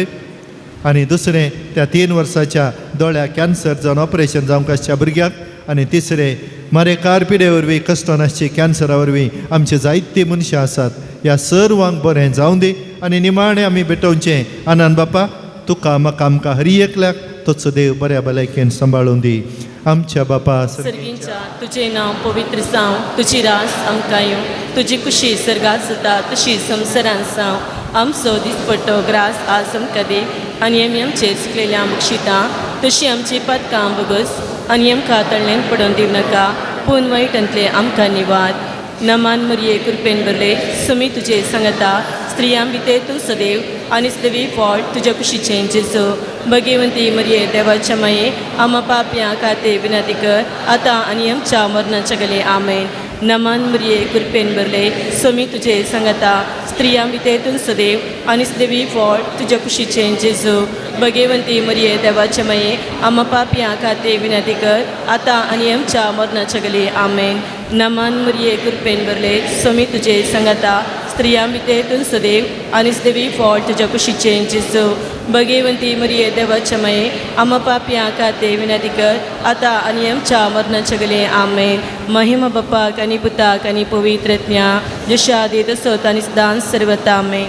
आनी दुसरें त्या 3 वर्साच्या दोळ्या कॅन्सर जावन ऑपरेशन जावंक आसच्या भुरग्याक, आनी तिसरें मारेकार पिडे वरवीं कश्टोन आसची कॅन्सरा वरवीं आमचे जायतीं मनशां आसात. ह्या सर्वांक बरें जावं दी. आनी निमाणें आमी भेटोवचें आनंद बापा तुका म्हाका आमकां हरी एकल्याक तोच देव बऱ्या भलायकेन सांबाळून दी. आमच्या बापा सर्गींच्या तुजें नांव पवित्र जावं, तुजी रास आमकां येवं, तुजी कुशी सर्गात जाता तशी संवसारांत जावं. आमचो दिसपट्टो ग्रास आज आमकां दी आनी आमी आमचेर चुकलेल्या बक्षिता तशी आमची पातकां बगस आनी आमकां तळ्ळेन पडोवन दिवं नाका, पूण वायटांतलें आमकां निवाद. नमान मरये कृपेन भरले, सुमी तुजे सांगता, स्त्रियां भितर तूं सदैव आनी सदैवी फळ तुज्या कुशीचें जेजू. भगवंती मरये देवाच्या माये आमा पापयां खातीर विनंती कर आतां आनी आमच्या मरणाच्या गले. आमेन. नमान मरये कृपेन भरले, सुमी तुजे सांगता, स्त्रियां भितर तूं सदैव आनी सदैवी फळ तुज्या कुशीचें जेजू. भगवंती मरये देवाच्या माये आमा पापयां खातीर विनंती कर आतां आनी आमच्या मरणाच्या गले. आमेन. नमान मरये कृपेन भरले, सुमी तुजे सांगता, स्त्रियां भितर तूं सदैव आनी सदैवी फळ तुज्या कुशीचें जेजू. भगवंती मरये देवाच्या माये आमा पापयां खातीर विनंती कर आतां आनी आमच्या मरणाच्या गले. आमेन. महिमा बापाक आनी पुताक आनी पवित्र आत्म्या, जशें आदी तसोच आनी सदांच सर्वता. आमेन.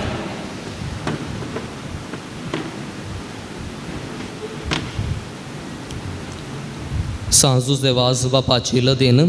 सांजुजे वाज बापाची लदीन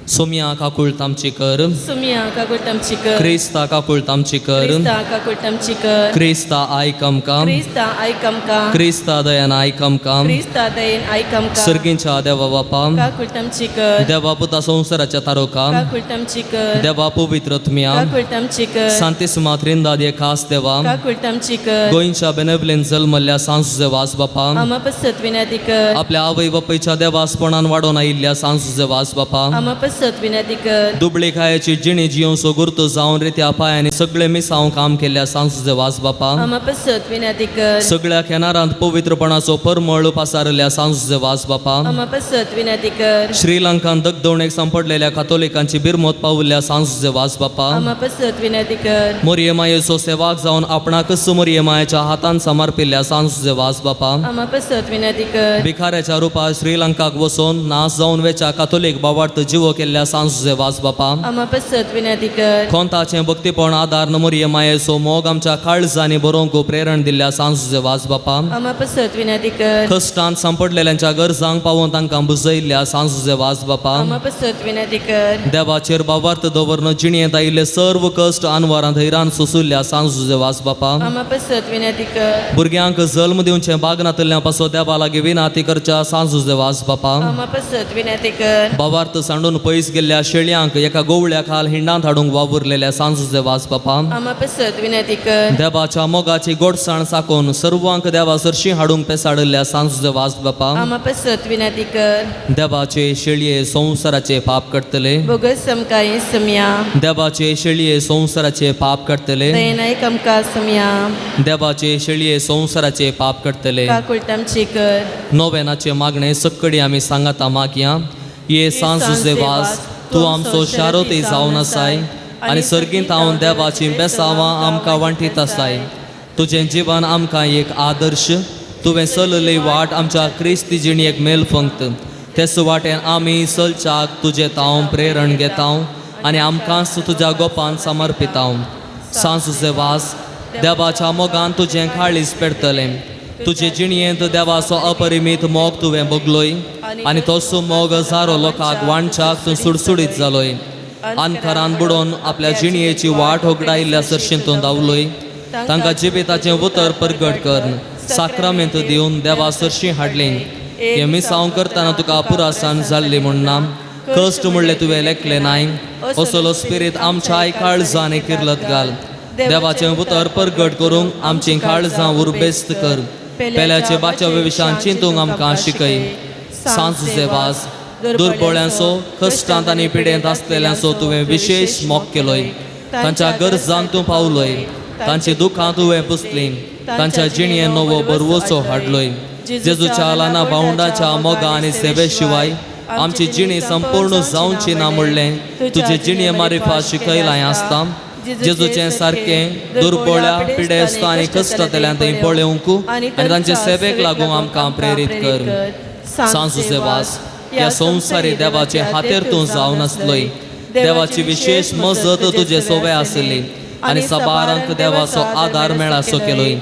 सोम्या काकूळ तामची कर. सोम्या काकूळ तामची कर. क्रिस्ता काकूळ तामची कर. क्रिस्ता काकूळ तामची कर. क्रिस्ता आयक आमकां. क्रिस्ता आयक आमकां. क्रिस्ता दयान आयक आमकां. क्रिस्ता दयेन आयक आमकां. सर्गींच्या देवा बापा काकूळ तामची कर. देवा पुता संवसाराच्या तारोका काकूळ तामची कर. देवा पवित्र तुमया काकूळ तामची कर. सांतिस्मा त्रिंदाद खास देवा काकूळ तामची कर. गोंयच्या बेनेबलेन जल्मल्ल्या सांजुजे वास बापा आमा पसत विनंती कर. आपल्या आवय बापायच्या देवासपणान वाडोवन आयिल्ल्या सांजुजे वास बापा आमा पसत विनंती कर. दुबळे खायाची जिणी जियोसो गुर्तो जावन रित्या पायांनी सगळे मिसांव काम केल्ल्या सांजुजे वास बापा आमा पसत विनंती कर. सगळ्या खेनारांत पवित्रपणाचो परमळ पासारल्या सांजुजे वास बापा आमा पसत विनंती कर. श्रीलंकान दगदवणेक सांपडलेल्या कातोलिकांची बिरमत पावल्ल्या सांजुजे वास बापा आमा पसत विनंती कर. मोरये मायेचो सेवाक जावन आपणाकच मोरये मायेच्या हातान समर्पिल्ल्या सांजुजे वास बापा आमा पसत विनंती कर. भिखाऱ्याच्या रुपार श्रीलंकाक वचून नाश जावन वेच्या कातोलीक बावार्थ जिवो केल्ल्या सांजुजे वास बापा आमा पसत विनंती कर. कोंताचें भक्तीपण आदार मोरये मायेचो मोग आमच्या काळजांनी बरोवंक प्रेरण दिल्ल्या सांजुजे वास बापा आमा पसत विनंती कर. कश्टांत सांपडलेल्यांच्या गरजांक पावोवन तांकां बुजयल्ल्या सांजुजे वास बापा आमा पसत विनंती कर. देवाचेर बावार्थ दवरन जिणेंत आयिल्ले सर्व कश्ट आनवारांत हैरान सोसुल्ल्या सांजुजे वास बापा आमा पसत विनंती कर. भुरग्यांक जल्म दिवचें बागनातल्या पासो देवा लागीं विनाती करच्या सांजुजे वास बापा आमा पसत विनंती कर. बावार्थ सांडून पयस गेल्ल्या शेळयांक एका गोवळ्या खाल हिंडांत हाडूंक वावुरलेल्या सांजुजे वास बापा आमा पसत विनंती कर. देवाच्या मोगाची गोडसाण साकोवन सर्वांक देवा सरशी हाडूंक पेसाडिल्ल्या सांजुजे वास बापा आमा पसत विनंती कर. देवाचे शेळये संवसाराचे पाप करतले बोगस आमकां सम्या. देवाचे शेळये संवसाराचे पाप करतले दयेन आयक आमकां सम्या. देवाचे शेळये संवसाराचे पाप करतले काकूळ तामची कर. नोवेनाचे मागणे सक्कडी आमी सांगाता मागया. ये सांजुजे वास तूं आमचो शारोती जावन आसाय आनी सर्गींत हांव देवाची बेसावां आमकां वांटीत आसाय. तुजें जिवन आमकां एक आदर्श तुवें चलयल्ली वाट आमच्या क्रिस्ती जिणेक मेल फंक्त तेच वाटेन आमी चलच्याक तुजें तांव प्रेरण घेतांव आनी आमकांच तुज्या गोपान समर्पितांव. सांजुजे वास देवाच्या मोगान तुजें काळीज पेडतलें. तुजे जिणेंत देवाचो अपरिमीत मोग तुवें भोगलोय आनी तोच मोग हजारो लोकांक वांटच्याक तूं सुडसुडीत जालोय. अंधकारान बुडोवन आपल्या जिणेची वाट होगडायिल्ल्या सरशीं तूं धांवलोय. तांकां जिविताचें उतर परगट कर साक्रामेंत दिवन देवा सरशीं हाडलें. हें मिसांव करतना तुका पुरासान जाल्ली म्हूण ना कश्ट म्हणलें तुवें लेखलें नाय. असलो स्पिरीत आमच्याय काळजांनी किर्लत घाल. देवाचें उतर परगट करूंक आमचीं काळजां उर्बेस्त कर. पेल्याचे बाच्या विशान चिंतूंक आमकां शिकय. सांजुजे वास दुर्बोळ्यांचो कश्टांत आनी पिडेंत आसलेल्यांचो तुवें विशेश मोग केलोय. तांच्या गरजांक तूं पावलोय. तांची दुखां तुवें पुसलीं. तांच्या जिणें नवो बरवसो हाडलोय. जेजूच्या लाना भावंडाच्या मोगा आनी सेवे शिवाय आमची जिणी संपूर्ण जावची ना म्हणलें तुजे जिणे मारिफा शिकयलां आसता. जेजूचें सारकें दुर्बोळ्या पिडेस्त आनी कश्टांतल्यान थंय पळोवंक आनी तांचे सेवेक लागूंक आमकां प्रेरीत कर. सांजुजे वास ह्या संवसारी देवाचे हातेर तूं जावन आसलोय. देवाची विशेश मजत तुजे सोवे आसली आनी सबारांक देवाचो आदार मेळासो केलोय.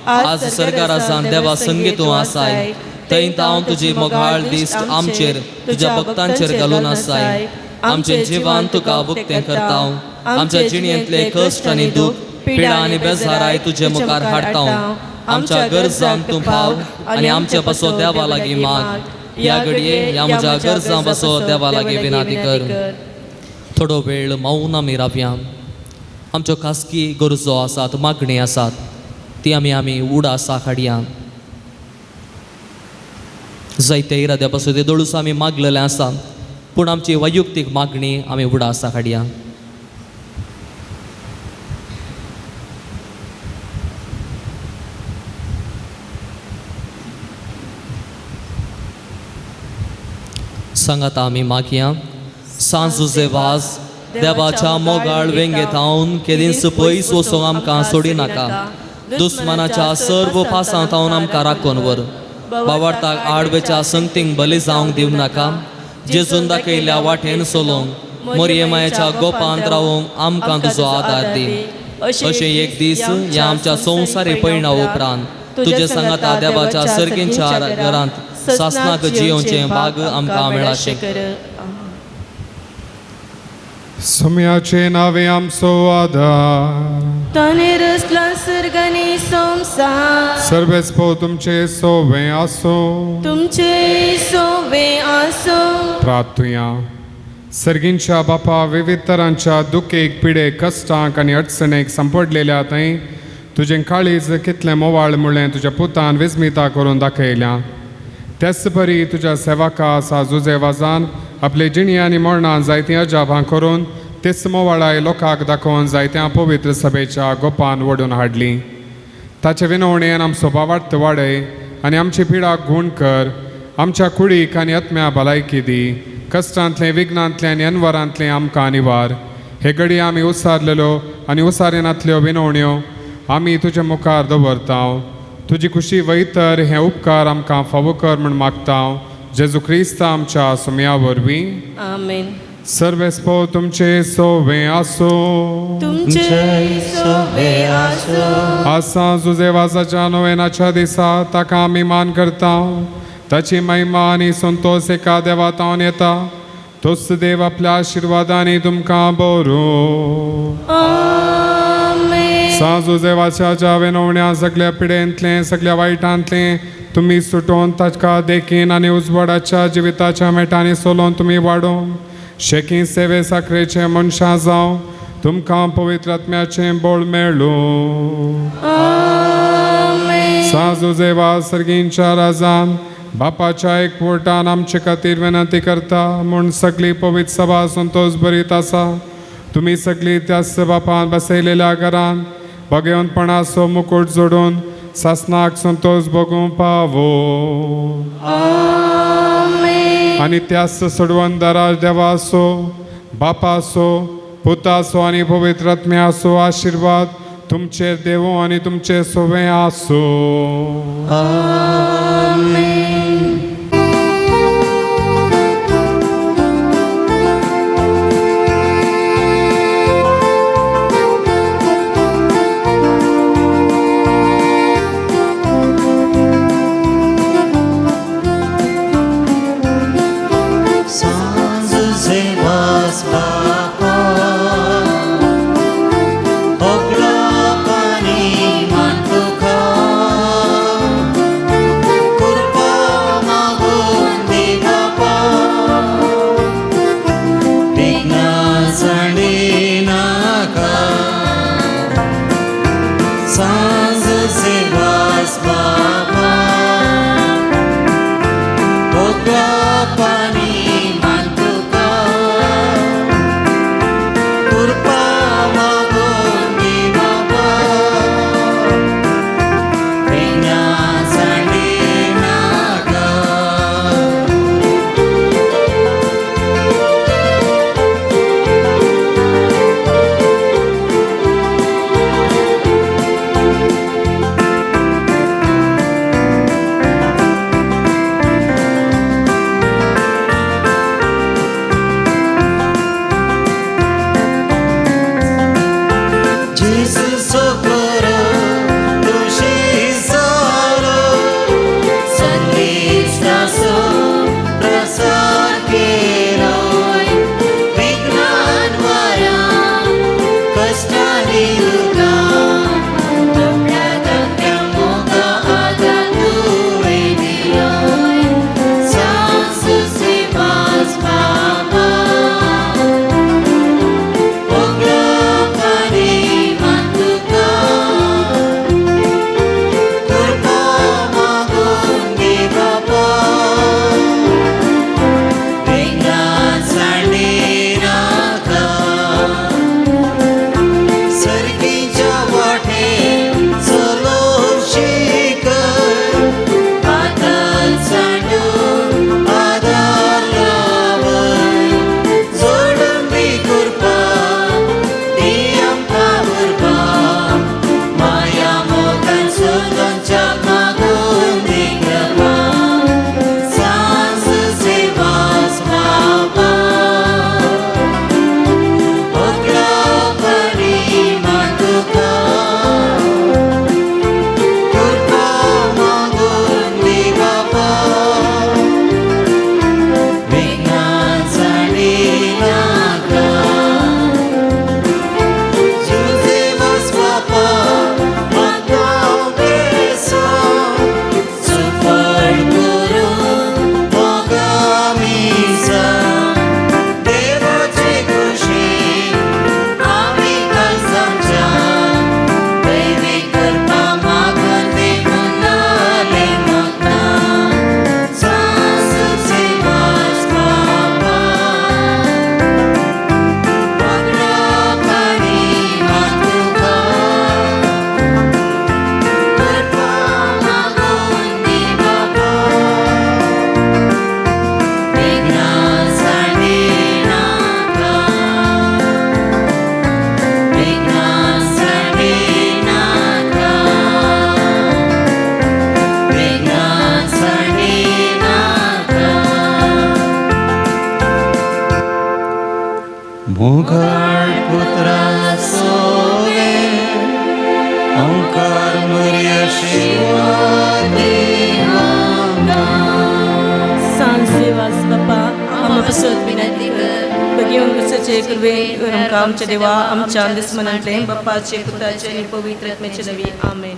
आज सरकारासान देवा संगीत तूं आसाय थंय हांव तुजी मोगाळ दिश्ट आमचेर तुज्या भक्तांचेर घालून आसाय. आमचें जिवन तुका उक्तें करता. आमच्या जिणेंतले कश्ट आनी दूख पिडा आनी बेजाराय तुजे मुखार हाडटा. आमच्या गरजांक तूं पाव आनी आमचे पासो देवा लागीं माग. ह्या घडये ह्या म्हज्या गरजां पासो देवा लागीं विनाती कर. थोडो वेळ मौन आमी रावया. आमच्यो खासगी गरजो आसात मागणी आसात ती आमी आमी उडासा हाडया. जायते इराद्या पासून ते दोळूस आमी मागलेले आसा पूण आमची वैयक्तीक मागणी आमी उडासा हाडया. सांगाता आमी मागया. सांजुजे वास देवाच्या मोगाळ वेंगेत हांव केदींच पयस वचूंक आमकां सोडिनाका. दुस्मानाच्या सर्व पासांत हांव आमकां राखून व्हर. बावार्थाक आडवेच्या संगतींक बली जावंक दिवं नाका. जेजून दाखयल्ल्या वाटेन चलोवंक मोरये मायेच्या गोपांत रावूंक आमकां तुजो आदार दी. अशें एक दीस ह्या आमच्या संवसारी पयणा उपरांत तुजे सांगाता देवाच्या सर्गींच्या घरांत सासनाक जियोवचें भाग आमकां मेळाशें. सोम्याचे नावे आमचो आदार. ताणें रचला सर्ग आनी संवसार. सर्वेस्पो तुमचे सोवे आसो. तुमचे सोवे आसो. प्रार्थुया. सर्गींच्या बापा, विविध तरांच्या दुखेक, पिडेक, कश्टांक आनी अडचणेक सांपडलेल्या थंय तुजें काळीज कितलें मोवाळ म्हणलें तुज्या पुतान विस्मिता करून दाखयल्या. त्याच परी तुज्या सेवका साजुजे वाजान आपले जिणी आनी मरणान जायतीं अजापां करून तेच मोवाळाय लोकांक दाखोवन जायत्या पवित्र सभेच्या गोपान ओडून हाडली. ताचे विनवणेन आमचो भावार्थ वाडय आनी आमची पिडाक गूण कर. आमच्या कुडीक आनी आत्म्या भलायकी दी. कश्टांतलें, विघ्नांतलें आनी अनवरांतलें आमकां निवार. हे घडी आमी उसारलेल्यो आनी उसारेनातल्यो विनवण्यो आमी तुज्या मुखार दवरता. तुजी खुशी वयतर हे उपकार आमकां फावो कर म्हूण मागता. जेजू क्रिस्त आमच्या सुमया वरवीं. आमेन. सर्वेस्पो तुमचे सोवे आसो. तुमचे सोवे आसो. आसा जुजेवाजाच्या नोवेनाच्या दिसा ताका आमी मान करता. ताची महिमा आनी संतोश एका देवा तावन येता. तोच देव आपल्या आशिर्वादांनी तुमकां बरो. आमेन. साजुजेवाच्या ज्या विनवण्या सगल्या पिडेंतलें, सगल्या वायटांतलें तुमी सुटोवन ताका देखीन आनी उजवाडाच्या जिविताच्या मेटांनी सोलोवन तुमी वाडोवन शेकी सेवे साखरेचे मनशां जावं तुमकां पवित्र आत्म्याचें बळ मेळूं. आमेन. साजुजेवा सर्गींच्या राजान बापाच्या एक पोटान आमचे खातीर विनंती करता म्हूण सगळी पवित्र सभा संतोश भरीत आसा. तुमी सगळी त्याच बापान बसयलेल्या घरान भगवंतपणाचो मुकूट जोडून सासनाक संतोश भोगूंक पावो. आमेन. आनी त्याच सोडवणदारा देवाचो, बापाचो, पुताचो आनी पवित्र आत्म्याचो आशिर्वाद तुमचेर देवो आनी तुमचे सोवे आसो. आमेन. मोगाळ पुत्रा सोवे ओंकार मुर्या शिवा देवा. सांज बापा आम्हा पसत विनंती कर. बघेवन कुसाचे कृपे आमकां आमच्या देवा आमच्या दुस्मनांतले बाप्पाचे पुताचे आनी पवित्र आत्म्याचे नवी. आमेन.